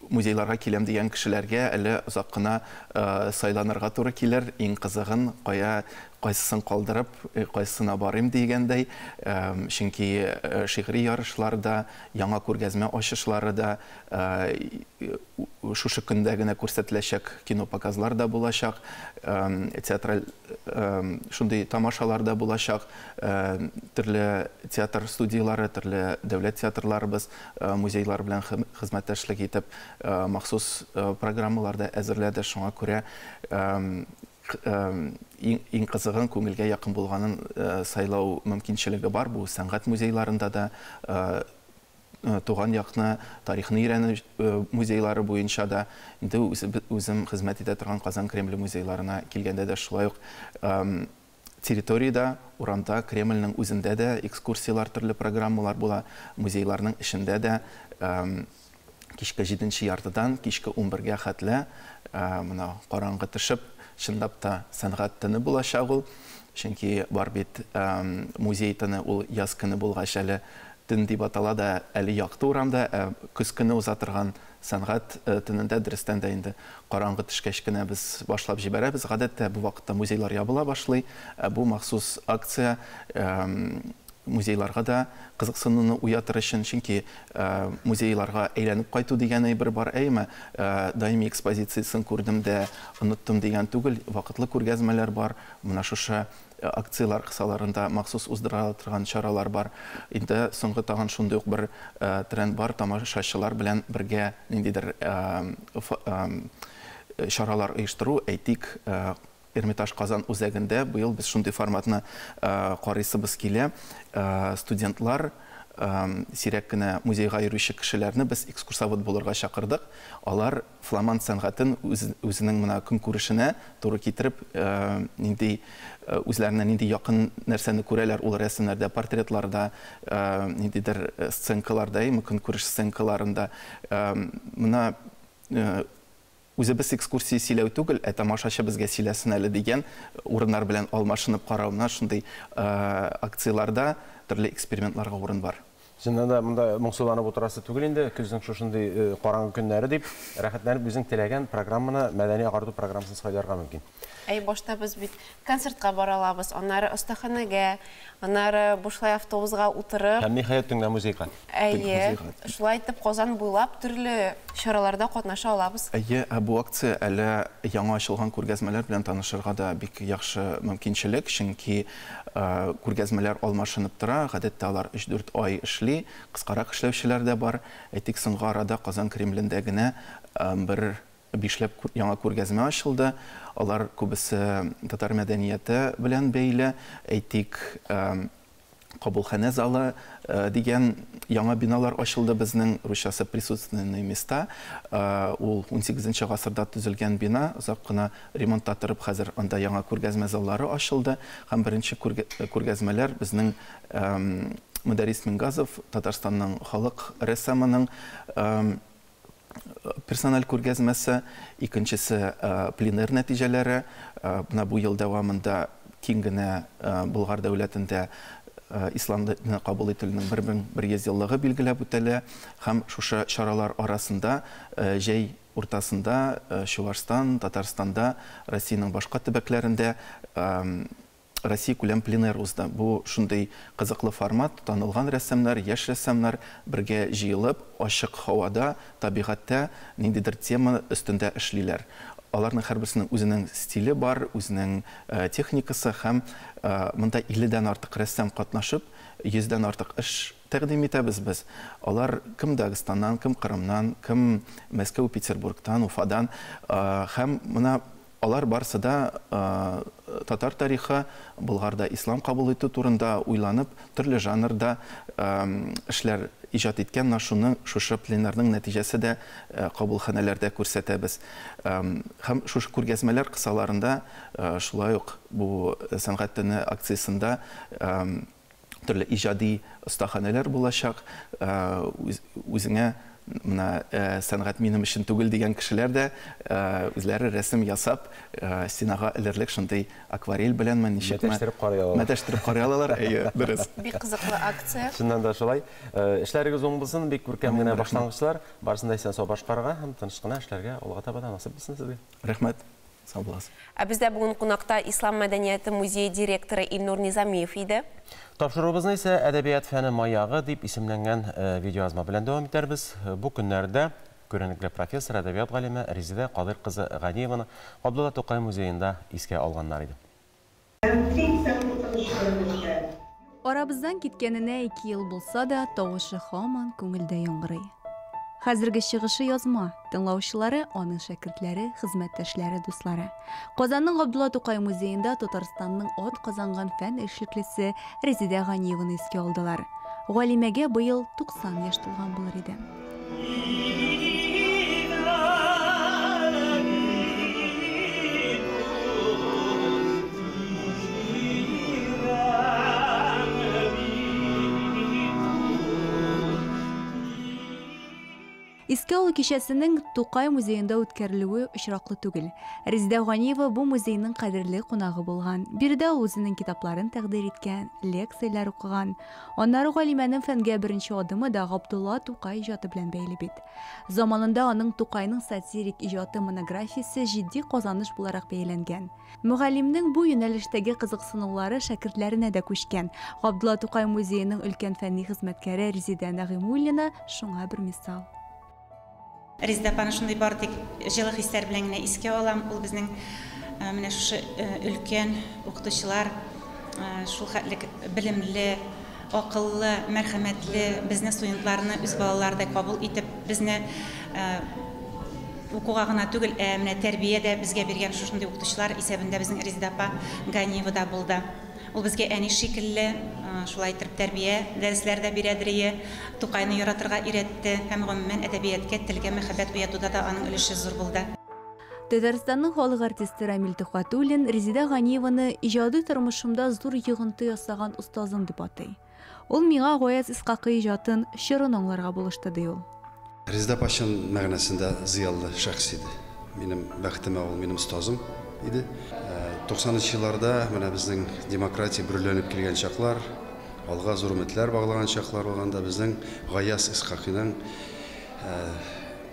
Speaker 5: музейларга киләм дигән кешеләргә әле озак кына сайланырга туры килер, иң кызыгын кая, кайсысын калдырып, кайсысына барыйм дигәндәй, чөнки шигъри ярышларда, яңа күргәзмә ачышлары да, шушы көндә генә күрсәтеләчәк кинопоказлар да булачак, театраль шундый тамашалар да булачак, төрле театр студиялары, төрле дәүләт театрларыбыз музейлар белән хезмәттәшлек итеп махсус программалар да әзерләде. Шуңа күрә иң кызыгын, күңелгә якын булганын сайлау мөмкинчелеге бар. Бу сәнгать музейларында да, туган якны, тарихны өйрәнү музейлары буенча да, инде үзем хезмәт итә торган Казан Кремле музейларына килгәндә дә шулай ук территориядә, урамда, Кремльнең үзендә дә экскурсияләр, төрле программалар була, музейларның эчендә дә кичке 7:30-дан кичке 11-гә хәтле менә караңгы төшеп, чынлап та сәнгать төне булачак ул. Чөнки бар бит музей төне, ул яз көне булгач әле төн дип атала да, әле якты урамда, көз көне уза торган сәнгать төнендә дөрестән дә инде караңгы төшкәч кенә без башлап җибәрәбез. Гадәттә бу вакытта музейлар ябыла башлый. Бу махсус акция музейларга да кызыксынуны уятыр өчен, чөнки музейларга әйләнеп кайту дигән әйбер бар, әйме? Даими экспозициясын күрдем дә оныттым дигән түгел, вакытлы күргәзмәләр бар. Менә шушы акцияләр кысаларында махсус уздыра торган чаралар бар. Инде соңгы тагын шундый ук бер тренд бар, тамашачылар белән бергә ниндидер чаралар оештыру. Әйтик, Эрмитаж Казан үзәгендә быел без шундый форматны карыйсыбыз килә. Студентлар, сирәк кенә музейга йөрүче кешеләрне без экскурсовод булырга чакырдык. Алар фламанд сәнгатен үзенең менә көнкүрешенә туры китереп, нинди үзләренә нинди якын нәрсәне күрәләр ул рәсемнәрдә, портретларда, ниндидер сценкаларда, көнкүреш сценкаларында. Менә үзебез экскурсия сөйләү түгел, ә тамашачы безгә сөйләсен әле дигән урыннар белән алмашынып карау. Менә шундый акцияләрдә төрле экспериментларга урын бар.
Speaker 1: Чыннан да монда моңсуланып утырасы түгел инде, көзнең шушындый караңгы көннәре дип, рәхәтләнеп үзең теләгән программаны, мәдәни агарту программасын сайларга мөмкин.
Speaker 2: Әй, башта без бит концертка бара алабыз, аннары остаханәгә, аннары бушлай автобусга утырып.
Speaker 1: Һәм ниһаять төнлә музейга.
Speaker 2: Әйе, шулай итеп Казан буйлап төрле чараларда катнаша алабыз.
Speaker 5: Әйе, бу акция әле яңа ачылган күргәзмәләр белән танышырга да бик яхшы мөмкинчелек, чөнки күргәзмәләр алмашынып тора, гадәттә алар 3-4 ай эшли, кыскарак эшләүчеләр дә бар. Әйтик, соңгы арада Казан Кремлендә генә бер бишләп яңа күргәзмә ачылды. Алар күбесе татар мәдәнияте белән бәйле. Әйтик, Кабулханә залы дигән яңа биналар ачылды безнең, русчасы присутственные места. Ул унсигезенче гасырда төзелгән бина, озак кына ремонтта торып, хәзер анда яңа күргәзмә заллары ачылды. Һәм беренче күргәзмәләр безнең Мөдәррис Мингазов, Татарстанның халык рәссамының персональ күргәзмәсе, икенчесе пленэр нәтиҗәләре. Менә бу ел дәвамында киң генә Болгар дәүләтендә ислам дине кабул ителүнең 1100 еллыгы билгеләп үтелә һәм шушы чаралар арасында җәй уртасында Чувашстан, Татарстанда, Россиянең башка төбәкләрендә Россия күләм пленэр узды. Бу шундый кызыклы формат, танылган рәссамнар, яшь рәссамнар бергә җыелып, ачык һавада, табигатьтә ниндидер тема өстендә эшлиләр. Аларның һәрберсенең үзенең стиле бар, үзенең техникасы һәм монда илледән артык рәссам катнашып, йөздән артык эш тәкъдим итәбез без. Алар кем Дагыстаннан, кем Кырымнан, кем Мәскәү, Петербургтан, Уфадан һәм менә алар барысы да татар тарихы, Болгарда ислам кабул итү турында уйланып, төрле жанрда эшләр иҗат иткән. Менә шуны, шушы пленэрның нәтиҗәсе дә кабулханәләрдә күрсәтәбез. Һәм шушы күргәзмәләр кысаларында шулай ук бу сәнгать төне акциясендә төрле иҗади остаханәләр булачак. Үзеңә менә сәнгать минем өчен түгел дигән кешеләр дә үзләре рәсем ясап стенага элерлек шундый акварель беләнме, ничекме?
Speaker 1: Мәтәштереп карый алалар.
Speaker 5: Мәтәштереп карый алалар, әйе, дөрес.
Speaker 2: Бик кызыклы акция.
Speaker 1: Чыннан да шулай. Эшләрегез уң булсын, бик күркәм генә башлангычлар. Барысын да исән-сау башкарырга һәм тыныч кына эшләргә алга таба да насыйп булсын сезгә.
Speaker 5: Рәхмәт. Сау буласыз.
Speaker 2: Ә бездә бүген кунакта Ислам мәдәнияте музее директоры Илнур Низамиев иде.
Speaker 1: Тапшыруыбызны исә Әдәбият фәне маягы дип исемләнгән видеоязма белән дәвам итәрбез. Бу көннәрдә күренекле профессор, әдәбият галиме Резеда Кадыйр кызы Ганиеваны Габдулла Тукай музеенда искә алганнар иде.
Speaker 4: Арабыздан киткәненә 2 ел булса да, тавышы һаман күңелдә яңгырый. Хәзерге чыгышы язма, тыңлаучылары аның шәкертләре, хезмәттәшләре, дуслары. Казанның Габдулла Тукай музеенда Татарстанның ат казанган фән эшлеклесе Резеда Ганиеваны искә алдылар. Галимәгә быел 90 яшь тулган булыр иде. Искә алу кичәсенең Тукай музеенда үткәрелүе очраклы түгел. Резеда Ганиева бу музейның кадерле кунагы булган. Биредә ул үзенең китапларын тәкъдир иткән, лекцияләр укыган. Аннары галимәнең фәнгә беренче адымы да Габдулла Тукай иҗаты белән бәйле бит. Заманында аның Тукайның сатирик иҗаты монографиясе җитди казаныш буларак бәяләнгән. Мөгаллимнең бу юнәлештәге кызыксынулары шәкертләренә дә күчкән. Габдулла Тукай музееның өлкән фәнни хезмәткәре Резеда Нәгыймуллина шуңа бер мисал.
Speaker 7: Резеда апаны шундый бар тик җылы хисләр белән генә искә алам. Ул безнең менә шушы өлкән укытучылар, шул хәтлек белемле, акыллы, мәрхәмәтле, безне студентларны үз балалардай кабул итеп, безне укуга гына түгел, ә менә тәрбия дә безгә биргән шушындый укытучылар исәбендә безнең Резеда апа Ганиева да булды. Ул безгә әни шикелле, шулай итеп тәрбия дәресләре дә бирәдер ие, Тукайны яратырга өйрәтте һәм гомумән әдәбиятка, телгә мәхәббәт уятуда да аның өлеше зур булды.
Speaker 4: Татарстанның халык артисты Рамил Төхвәтуллин Резеда Ганиеваны иҗади тормышымда зур йогынты ясаган остазым дип атый. Ул миңа Гаяз Исхакый иҗатын чорын аңларга булышты, ди ул.
Speaker 19: Резеда апа чын мәгънәсендә зыялы шәхес иде. Минем бәхетемә ул минем остазым иде. Туксанынчы елларда менә безнең демократия бөреләнеп килгән чаклар, алга зур өметләр баглаган чаклар булганда безнең Гаяз Исхакыйның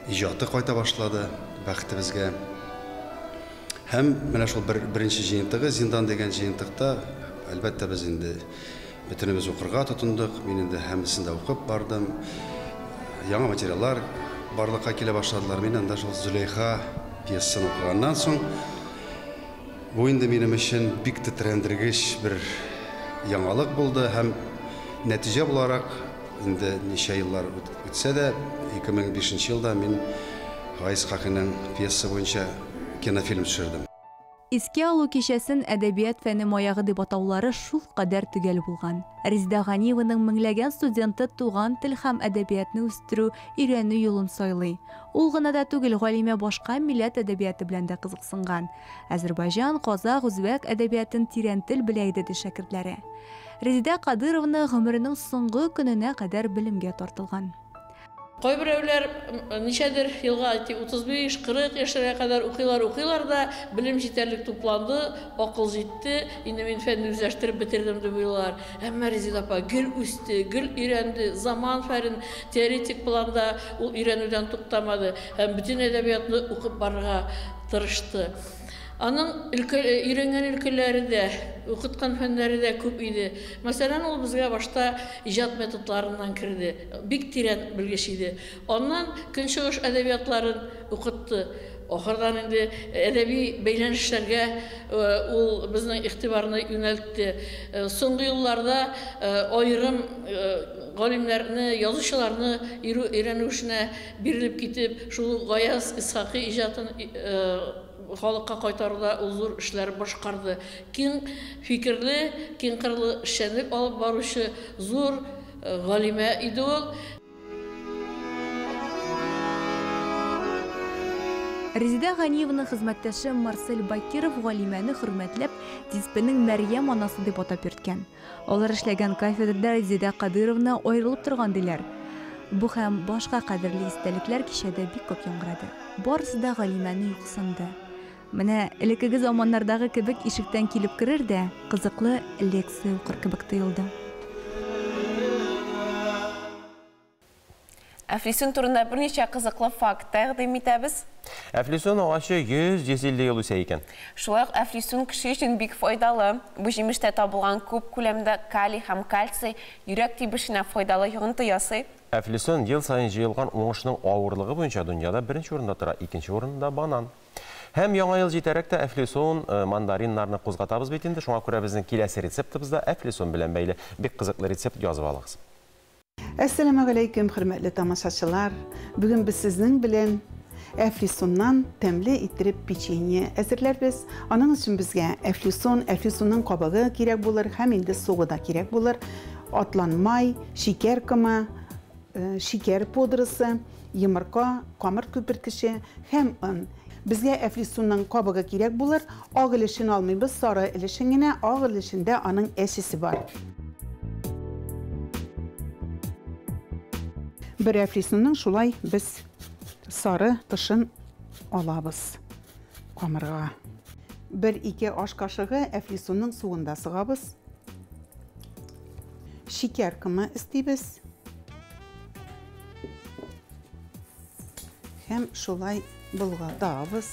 Speaker 19: иҗаты кайта башлады бәхетебезгә. Һәм менә шул беренче җыентыгы, Зиндан дигән җыентыкта, әлбәттә, без инде бөтенебез укырга тотындык. Мин инде һәммәсен дә укып бардым. Яңа материаллар барлыкка килә башладылар. Мин анда шул Зөләйха пьесасын укыганнан соң, бу инде минем өчен бик тетрәндергеч бер яңалык булды һәм нәтиҗә буларак инде ничә еллар үтсә дә, ике мең бишенче елда мин Гаяз Исхакыйның пьеса буенча кинофильм төшердем.
Speaker 4: Искә алу кичәсен әдәбият фәне маягы дип атаулары шулкадәр төгәл булган. Резеда Ганиеваның меңләгән студенты туган тел һәм әдәбиятны үстерү, өйрәнү юлын сайлый. Ул гына да түгел, галимә башка милләт әдәбияты белән дә кызыксынган. Әзербайҗан, казах, үзбәк әдәбиятын тирәнтел белә иде, ди шәкертләре. Резеда Кадыровна гомеренең соңгы көненә кадәр белемгә тартылган.
Speaker 10: Кайберәүләр ничәдер елга, әйтик, 35, 40 яшьләргә кадәр укыйлар, укыйлар да, белем җитәрлек тупланды, акыл җитте, инде мин фәнне үзләштереп бетердем дип уйлыйлар. Әмма Резеда апа гел үсте, гел өйрәнде, заман фәрен теоретик планда ул өйрәнүдән туктамады һәм бөтен әдәбиятны укып барырга тырышты. Аның өлкә, өйрәнгән өлкәләре дә, укыткан фәннәре дә күп иде. Мәсәлән, ул безгә башта иҗат методларыннан керде, бик тирән белгеч иде. Аннан Көнчыгыш әдәбиятларын укытты. Ахырдан инде әдәби бәйләнешләргә ул безнең игътибарны юнәлтте. Соңгы елларда аерым галимнәрне, язучыларны өйрәнү эшенә бирелеп китеп, шул ук Гаяз Исхакый иҗатын халыкка кайтаруда ул зур эшләр башкарды. Киң фикерле, киңкырлы эшчәнлек алып баручы зур галимә иде ул.
Speaker 4: Резеда Ганиеваның хезмәттәше Марсель Бакиров галимәне хөрмәтләп, Тиспенең Мәрьям анасы дип атап йөрткән. Алар эшләгән кафедрада Резеда Кадыровна аерылып торган, диләр. Бу һәм башка кадерле истәлекләр кичәдә бик күп яңгырады. Барысы да галимәне юксынды. Менә элеккеге заманнардагы кебек ишектән килеп керер дә, кызыклы лекция укыр кебек тоелды.
Speaker 2: Әфлисун турында берничә кызыклы факт тәкъдим итәбез.
Speaker 1: Әфлисун агачы 100-150 ел үсә икән.
Speaker 2: Шулай ук әфлисун кеше өчен бик файдалы. Бу җимештә табылган күп күләмдә калий һәм кальций йөрәк тибешенә файдалы йогынты ясый.
Speaker 1: Әфлисун ел саен җыелган уңышның авырлыгы буенча дөньяда беренче урында тора, икенче урында банан. Һәм яңа ел җитәрәк тә әфлисун, мандариннарны кузгатабыз бит инде, шуңа күрә безнең киләсе рецептыбыз да әфлисун белән бәйле. Бик кызыклы рецепт, язып алыгыз.
Speaker 16: Әссәламегаләйкүм, хөрмәтле тамашачылар. Бүген без сезнең белән әфлисуннан тәмле иттереп печенье әзерләрбез. Аның өчен безгә әфлисун, әфлисунның кабыгы кирәк булыр һәм инде сугы да кирәк булыр. Атланмай, шикәр комы, шикәр пудрасы, йомырка, камыр күперткече һәм он. Безгә әфлисунның кабыгы кирәк булыр. Ак өлешен алмыйбыз, сары өлешен генә, ак өлешендә аның әчесе бар. Бер әфлисунның шулай без сары тышын алабыз камырга. Бер-ике аш кашыгы әфлисунның суын да сыгабыз. Шикәр комы өстибез. Һәм шулай болгатабыз.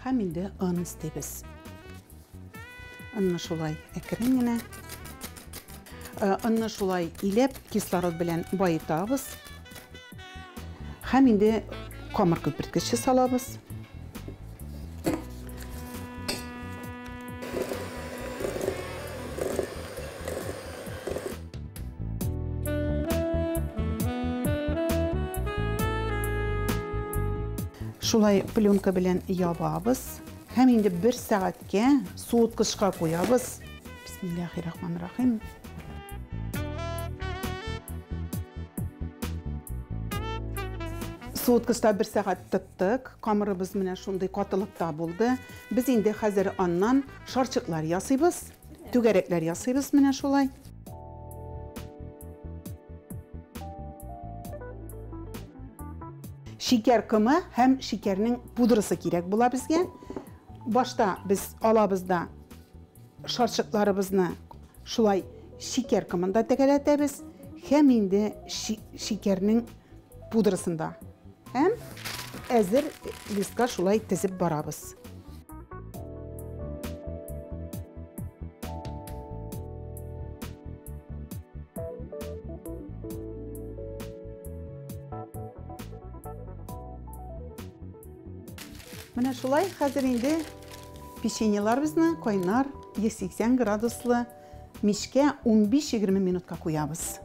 Speaker 16: Һәм инде он өстибез. Онны шулай әкрен генә. Онны шулай иләп, кислород белән байытабыз. Һәм инде камыр күперткече салабыз. Шулай пленка белән ябабыз. Һәм инде бер сәгатькә суыткычка куябыз. Бисмиллахиррахманиррахим. Суыткычта бер сәгать тоттык. Камырыбыз менә шундый катылыкта булды. Без инде хәзер аннан шарчыклар ясыйбыз, түгәрәкләр ясыйбыз менә шулай. Шикәр комы һәм шикәрнең пудрасы кирәк була безгә. Башта без алабыз да шарчыкларыбызны шулай шикәр комында тәгәрәтәбез һәм инде шикәрнең пудрасында. Һәм әзер листка шулай тезеп барабыз. Менә шулай хәзер инде печеньеларыбызны кайнар 180 градуслы мичкә 15-20 минутка куябыз.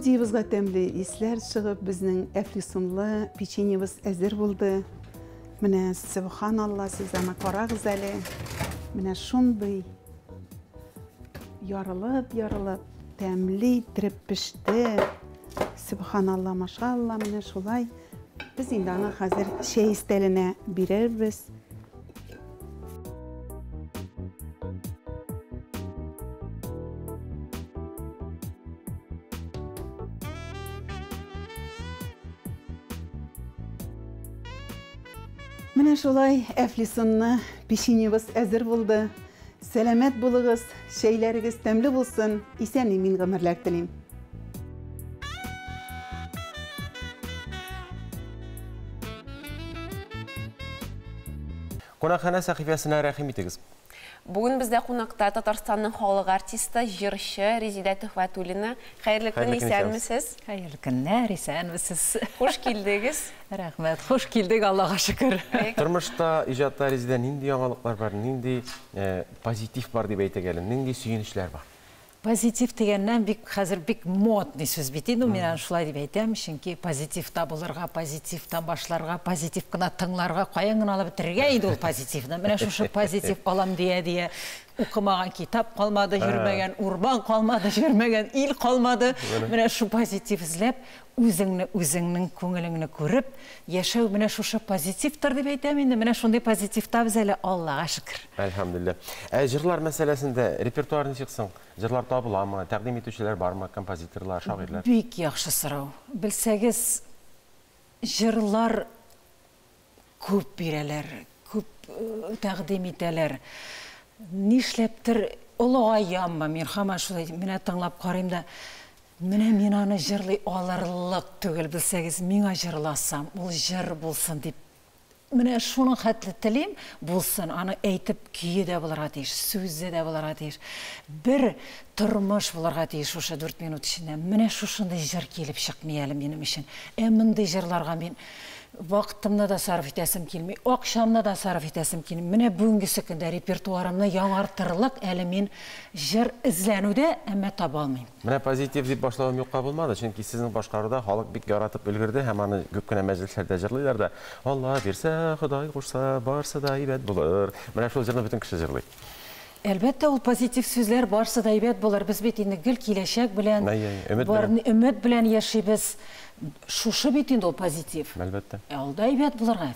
Speaker 16: Студиябызга тәмле исләр чыгып, безнең әфлисунлы печеньебыз әзер булды. Менә сөбханалла, сез аны карагыз әле. Менә шундый ярылып-ярылып, тәмле иттереп пеште. Сөбханалла, машалла, менә шулай. Без инде аны хәзер чәй өстәленә бирербез. Менә шулай әфлисунны печеньебыз әзер булды. Сәламәт булыгыз, чәйләрегез тәмле булсын, исән-имин гомерләр телим.
Speaker 1: Кунакханә сәхифәсенә рәхим итегез.
Speaker 2: Бүген бездә кунакта Татарстанның халык артисты, җырчы Резидә Төхвәтуллина. Хәерле көн, исәнмесез.
Speaker 8: Хәерле көннәр, исәнмесез.
Speaker 2: Хуш килдегез.
Speaker 8: Рәхмәт, хуш килдек, Аллага шөкер.
Speaker 1: Тормышта, иҗатта Резидә нинди яңалыклар бар, нинди позитив бар дип әйтик әле, нинди сөенечләр бар?
Speaker 8: Позитив дигәннән бик хәзер бик модный сүз бит инде ул, мин аны шулай дип әйтәм, чөнки позитивта булырга, позитивтан башларга, позитив кына тыңларга, каян гына алып бетерергә инде ул позитивны. Менә шушы позитив алам дия-дия укымаган китап калмады, йөрмәгән урман калмады, йөрмәгән ил калмады. Менә шу позитив эзләп, үзеңне, үзеңнең күңелеңне күреп яшәү менә шушы позитивтыр дип әйтәм инде. Менә шундый позитивта без әле, Аллага шөкер.
Speaker 1: Әлхәмдүлилләһ. Ә җырлар мәсьәләсендә репертуар ничек соң? Җырлар табыламы? Тәкъдим итүчеләр бармы? Композиторлар, шагыйрьләр?
Speaker 8: Бик яхшы сорау. Белсәгез, җырлар күп бирәләр, күп тәкъдим итәләр. Нишләптер олыгаяммы, мин һаман шулай менә тыңлап карыйм да, менә мин аны җырлый алырлык түгел, белсәгез, миңа җырласам, ул җыр булсын дип, менә шуның хәтле телим, булсын, аны әйтеп көе дә булырга тиеш, сүзе дә булырга тиеш. Бер тормыш булырга тиеш шушы дүрт минут эчендә. Менә шушындый җыр килеп чыкмый әле минем өчен. Ә мондый җырларга мин вакытымны да сарыф итәсем килми, акчамны да сарыф итәсем килми. Менә бүгенгесе көндә репертуарымны яңартырлык әле мин җыр эзләнүдә, әмма таба алмыйм.
Speaker 1: Менә позитив дип башлавым юкка булмады, чөнки сезнең башкаруда халык бик яратып өлгерде һәм аны күп кенә мәҗлесләрдә җырлыйлар да. Алла бирсә, Ходай кушса, барсы да әйбәт булыр. Менә шул җырны бөтен кеше җырлый.
Speaker 8: Әлбәттә, ул позитив сүзләр, барсы да әйбәт булыр. Без бит инде гел киләчәк белән, өмет белән яшибез. Шушы бит инде ул позитив.
Speaker 1: Әлбәттә.
Speaker 8: Ә ул да әйбәт булырга.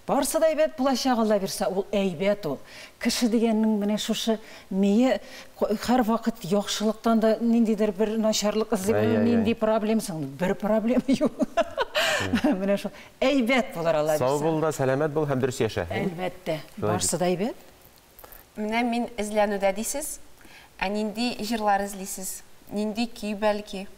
Speaker 8: Барсы да әйбәт булачак, Алла бирса, ул әйбәт ул. Кеше дигәннең менә шушы мие һәрвакыт яхшылыктан да ниндидер бер начарлык эзли, моның нинди проблема соң? Бер проблема юк. Менә шул. Әйбәт булыр, Алла бирса.
Speaker 1: Сау бул да, сәламәт бул һәм дөрес яшә.
Speaker 8: Әлбәттә. Барсы да әйбәт.
Speaker 2: Менә мин эзләнүдә дисез. Ә нинди җырлар эзлисез? Нинди көй бәлки?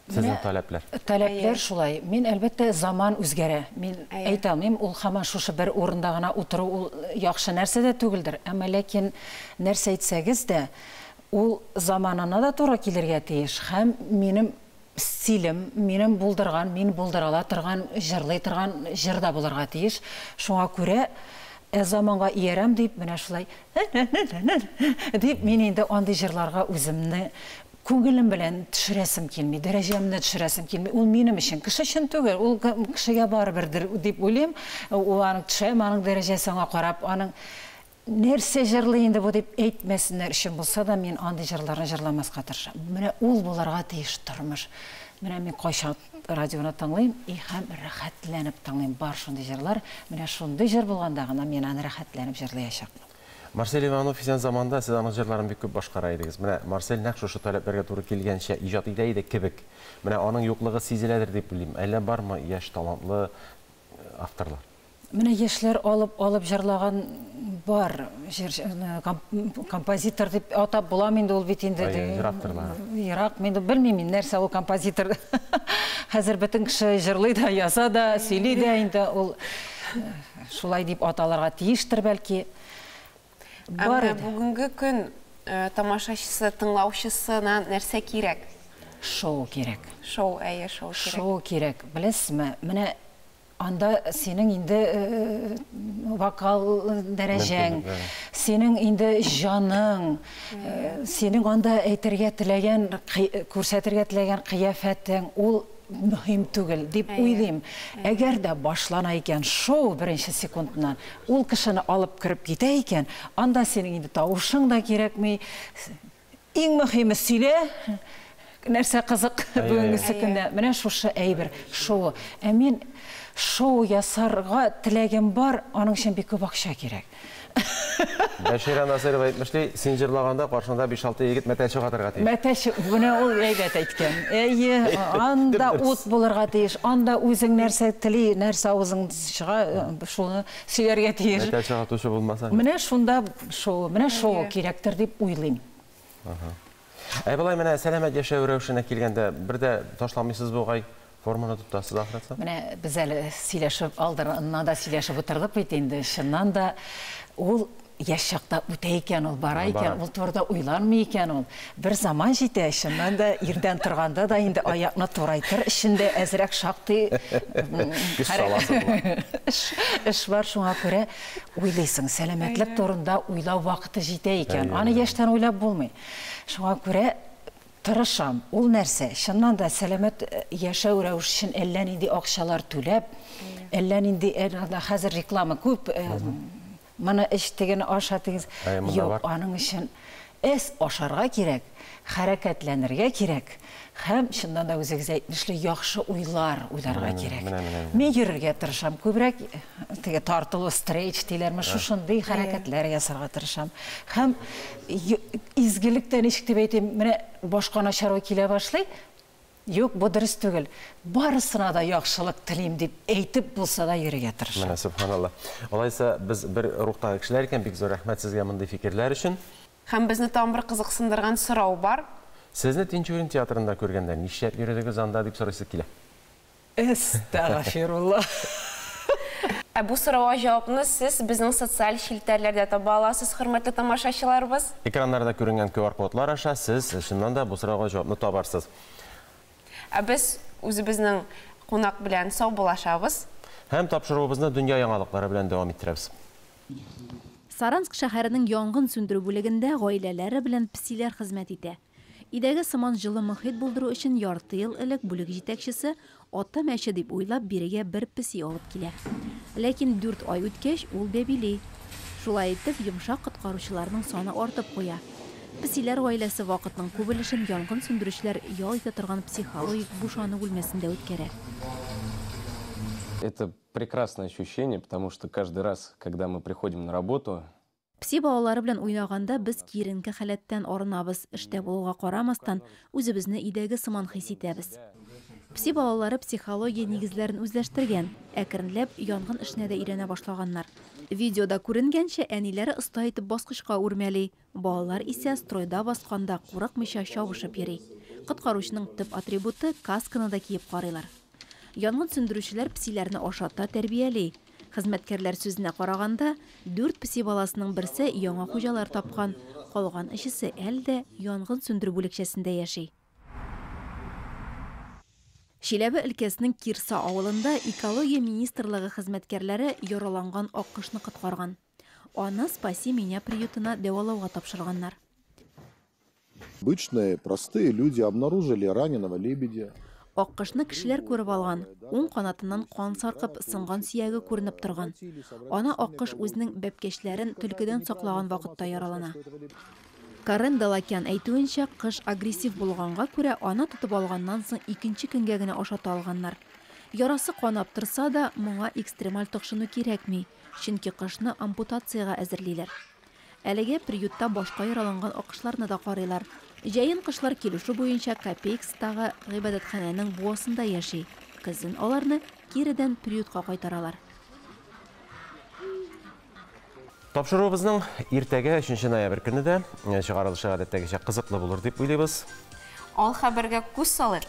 Speaker 1: Сезнең таләпләр?
Speaker 8: Таләпләр шулай. Мин, әлбәттә, заман үзгәрә. Мин әйтә алмыйм, ул һаман шушы бер урында гына утыру ул яхшы нәрсә дә түгелдер. Әмма ләкин нәрсә әйтсәгез дә, ул заманына да туры килергә тиеш һәм минем стилем, минем булдырган, мин булдыра ала торган, җырлый торган җыр да булырга тиеш. Шуңа күрә, ә заманга иярәм дип, менә шулай дип, мин инде андый җырларга үземне Күңелем белән төшерәсем килми, дәрәҗәмне төшерәсем килми. Ул минем өчен, кеше өчен түгел, ул кешегә барыбердер дип уйлыйм. Ул аның төшәме, аның дәрәҗәсе аңа карап, аның нәрсә җырлый инде бу дип әйтмәсеннәр өчен булса да, мин андый җырларны җырламаска тырышам. Менә ул булырга тиеш тормыш. Менә мин кайчан радионы тыңлыйм и һәм рәхәтләнеп тыңлыйм. Бар шундый җырлар, менә шундый җыр булганда гына мин аны рәхәтләнеп җырлыячакмын.
Speaker 1: Марсель Иванов исән заманда сез аның җырларын бик күп башкара идегез. Менә Марсель нәкъ шушы таләпләргә туры килгәнчә иҗат итә иде кебек. Менә аның юклыгы сизеләдер дип уйлыйм. Әллә бармы яшь талантлы авторлар?
Speaker 8: Менә яшьләр алып алып җырлаган бар. Җыр композитор дип атап буламы инде ул бит инде.
Speaker 1: Әйе, җыр авторлары.
Speaker 8: Ерак мин белмим мин нәрсә ул композитор. Хәзер бөтен кеше җырлый да, яза да, сөйли дә инде ул шулай дип аталырга тиештер бәлки.
Speaker 2: Ә менә бүгенге көн тамашачысы, тыңлаучысына нәрсә кирәк?
Speaker 8: Шоу кирәк.
Speaker 2: Шоу, әйе, шоу кирәк.
Speaker 8: Шоу кирәк. Беләсезме, менә Анда синең инде вокал дәрәҗәң, синең инде җаның, синең анда әйтергә теләгән, күрсәтергә теләгән кыяфәтең, ул мөһим түгел дип уйлыйм. Әгәр дә башлана икән шоу беренче секундыннан, ул кешене алып кереп китә икән, анда синең инде тавышың да кирәкми. Иң мөһиме сөйлә, нәрсә кызык бүгенгесе көндә. Менә шушы әйбер, шоу. Ә мин шоу ясарга теләгем бар, аның өчен бик күп акча кирәк.
Speaker 1: Бәширә Насыйрова әйтмешли, син җырлаганда каршыңда 5-6 егет мәтәлчек атарга тиеш.
Speaker 8: Мәтәлчек, менә ул әйбәт әйткән. Әйе, анда ут булырга тиеш, анда үзең нәрсә тели, нәрсә авызың чыга, шуны сөйләргә тиеш.
Speaker 1: Мәтәлчек атучы булмаса.
Speaker 8: Менә шунда шоу, менә шоу кирәктер дип уйлыйм.
Speaker 1: Ә болай менә сәламәт яшәү рәвешенә килгәндә, бер дә ташламыйсыз бугай, форманы тотасыз ахрысы?
Speaker 8: Менә без әле сөйләшеп алдырыннан да сөйләшеп утырдык бит инде. Чыннан да ул яшь чакта үтә икән, ул бара икән, ул турыда уйланмый икән ул. Бер заман җитә, чыннан да иртән торганда да инде аякны турайтыр өчен дә әзрәк шактый
Speaker 1: көч саласың.
Speaker 8: Эш бар, шуңа күрә уйлыйсың, сәламәтлек турында уйлау вакыты җитә икән. Аны яшьтән уйлап булмый. Шуңа күрә тырышам. Ул нәрсә? Чыннан да сәламәт яшәү рәвеше өчен әллә нинди акчалар түләп, әллә нинди хәзер реклама күп, моны эч, тегене аша, тегез. Юк, аның өчен әз ашарга кирәк, хәрәкәтләнергә кирәк һәм чыннан да үзегез әйтмешли яхшы уйлар уйларга кирәк. Мин йөрергә тырышам, күбрәк теге тартылу, стрейч диләрме, шушындый хәрәкәтләр ясарга тырышам. Һәм изгелек тә ничек дип әйтим, менә башка начар уй килә башлый. Юк, бу дөрес түгел. Барысына да яхшылык телим дип әйтеп булса да йөрергә тырышам.
Speaker 1: Менә сөбханалла. Алайса без бер рухтагы кешеләр икән, бик зур рәхмәт сезгә мондый фикерләр өчен.
Speaker 2: Һәм безне тагын бер кызыксындырган сорау бар.
Speaker 1: Сезне Тинчурин театрында күргәндә нишләп йөрдегез анда дип сорыйсы килә.
Speaker 8: Әстәгъфирулла.
Speaker 2: Ә бу сорауга җавапны сез безнең социаль челтәрләрдә таба аласыз, хөрмәтле тамашачыларыбыз.
Speaker 1: Экраннарда күренгән QR-кодлар аша сез чыннан да бу сорауга җавапны табарсыз.
Speaker 2: Ә без үзебезнең кунак белән саубуллашабыз.
Speaker 1: Һәм тапшыруыбызны дөнья яңалыклары белән дәвам иттерәбез.
Speaker 4: Саранск шәһәренең янгын сүндерү бүлегендә гаиләләре белән песиләр хезмәт итә. Өйдәге сыман җылы мохит булдыру өчен ярты ел элек бүлек җитәкчесе ата мәче дип уйлап бирегә бер песи алып килә. Ләкин 4 ай үткәч ул бәбили. Шулай итеп йомшак коткаручыларның саны артып куя. Песиләр гаиләсе вакытның күп өлешен янгын сүндерүчеләр ял итә торган психологик бушану бүлмәсендә үткәрә.
Speaker 12: Это прекрасное ощущение, потому что каждый раз, когда мы приходим на работу,
Speaker 4: Песи балалары белән уйнаганда без киеренке халәттән арынабыз, эштә булуга карамастан, үзебезне өйдәге сыман хис итәбез. Песи балалары психология нигезләрен үзләштергән, әкренләп янгын эшенә дә өйрәнә башлаганнар. Видеода күренгәнчә, әниләре оста итеп баскычка үрмәли, балалар исә стройда басканда курыкмыйча чабышып йөри. Коткаручының төп атрибуты касканы да киеп карыйлар. Янгын сүндерүчеләр песиләрне ашата, тәрбияли. Хезмәткәрләр сүзенә караганда, 4 песи баласының берсе яңа хуҗалар тапкан, калган өчесе әле дә янгын сүндерү бүлекчәсендә яши. Чиләбе өлкәсенең Кирса авылында экология министрлыгы хезмәткәрләре яраланган аккошны коткарган. Аны Спаси меня приютына дәвалауга тапшырганнар.
Speaker 20: Обычные, простые люди обнаружили раненого лебедя.
Speaker 4: Аккошны кешеләр күреп алган, уң канатыннан кан саркып, сынган сөяге күренеп торган. Ана аккош үзенең бәбкәчләрен төлкедән саклаган вакытта яралана. Карен Далакян әйтүенчә, кыш агрессив булганга күрә, аны тотып алганнан соң икенче көнгә генә ашата алганнар. Ярасы канап торса да, моңа экстремаль тыкшыну кирәкми, чөнки кышны ампутациягә әзерлиләр. Әлегә приютта башка яраланган аккошларны да карыйлар. Җәен кышлар килүше буенча Копейкстагы гыйбадәтханәнең буасында яши. Көзен аларны киредән приютка кайтаралар.
Speaker 1: Тапшыруыбызның иртәгә 3 ноябрь көне дә чыгарылышы гадәттәгечә кызыклы булыр дип уйлыйбыз.
Speaker 2: Ал хәбәргә күз салыйк.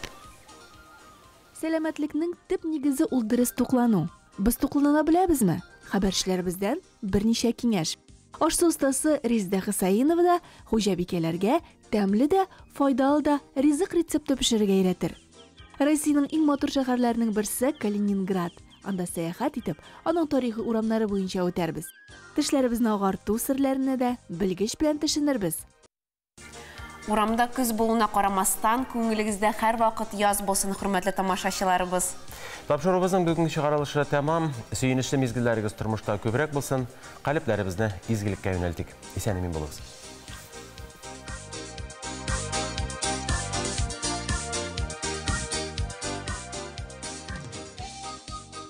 Speaker 21: Сәламәтлекнең төп нигезе ул дөрес туклану. Без туклана беләбезме? Хәбәрчеләребездән берничә киңәш. Аш-су остасы Резеда Хусаинова да хуҗабикәләргә тәмле дә, файдалы да ризык рецепты пешерергә өйрәтер. Россиянең иң матур шәһәрләренең берсе Калининград. Анда сәяхәт итеп, аның тарихи урамнары буенча үтәрбез. Тешләребезне агарту серләренә дә белгеч белән төшенербез.
Speaker 2: Урамда көз булуына карамастан, күңелегездә һәрвакыт яз булсын, хөрмәтле тамашачыларыбыз.
Speaker 1: Тапшыруыбызның бүгенге чыгарылышы тәмам. Сөенечле мизгелләрегез тормышта күбрәк булсын. Калебләребезне изгелеккә юнәлтик. Исән-имин булыгыз.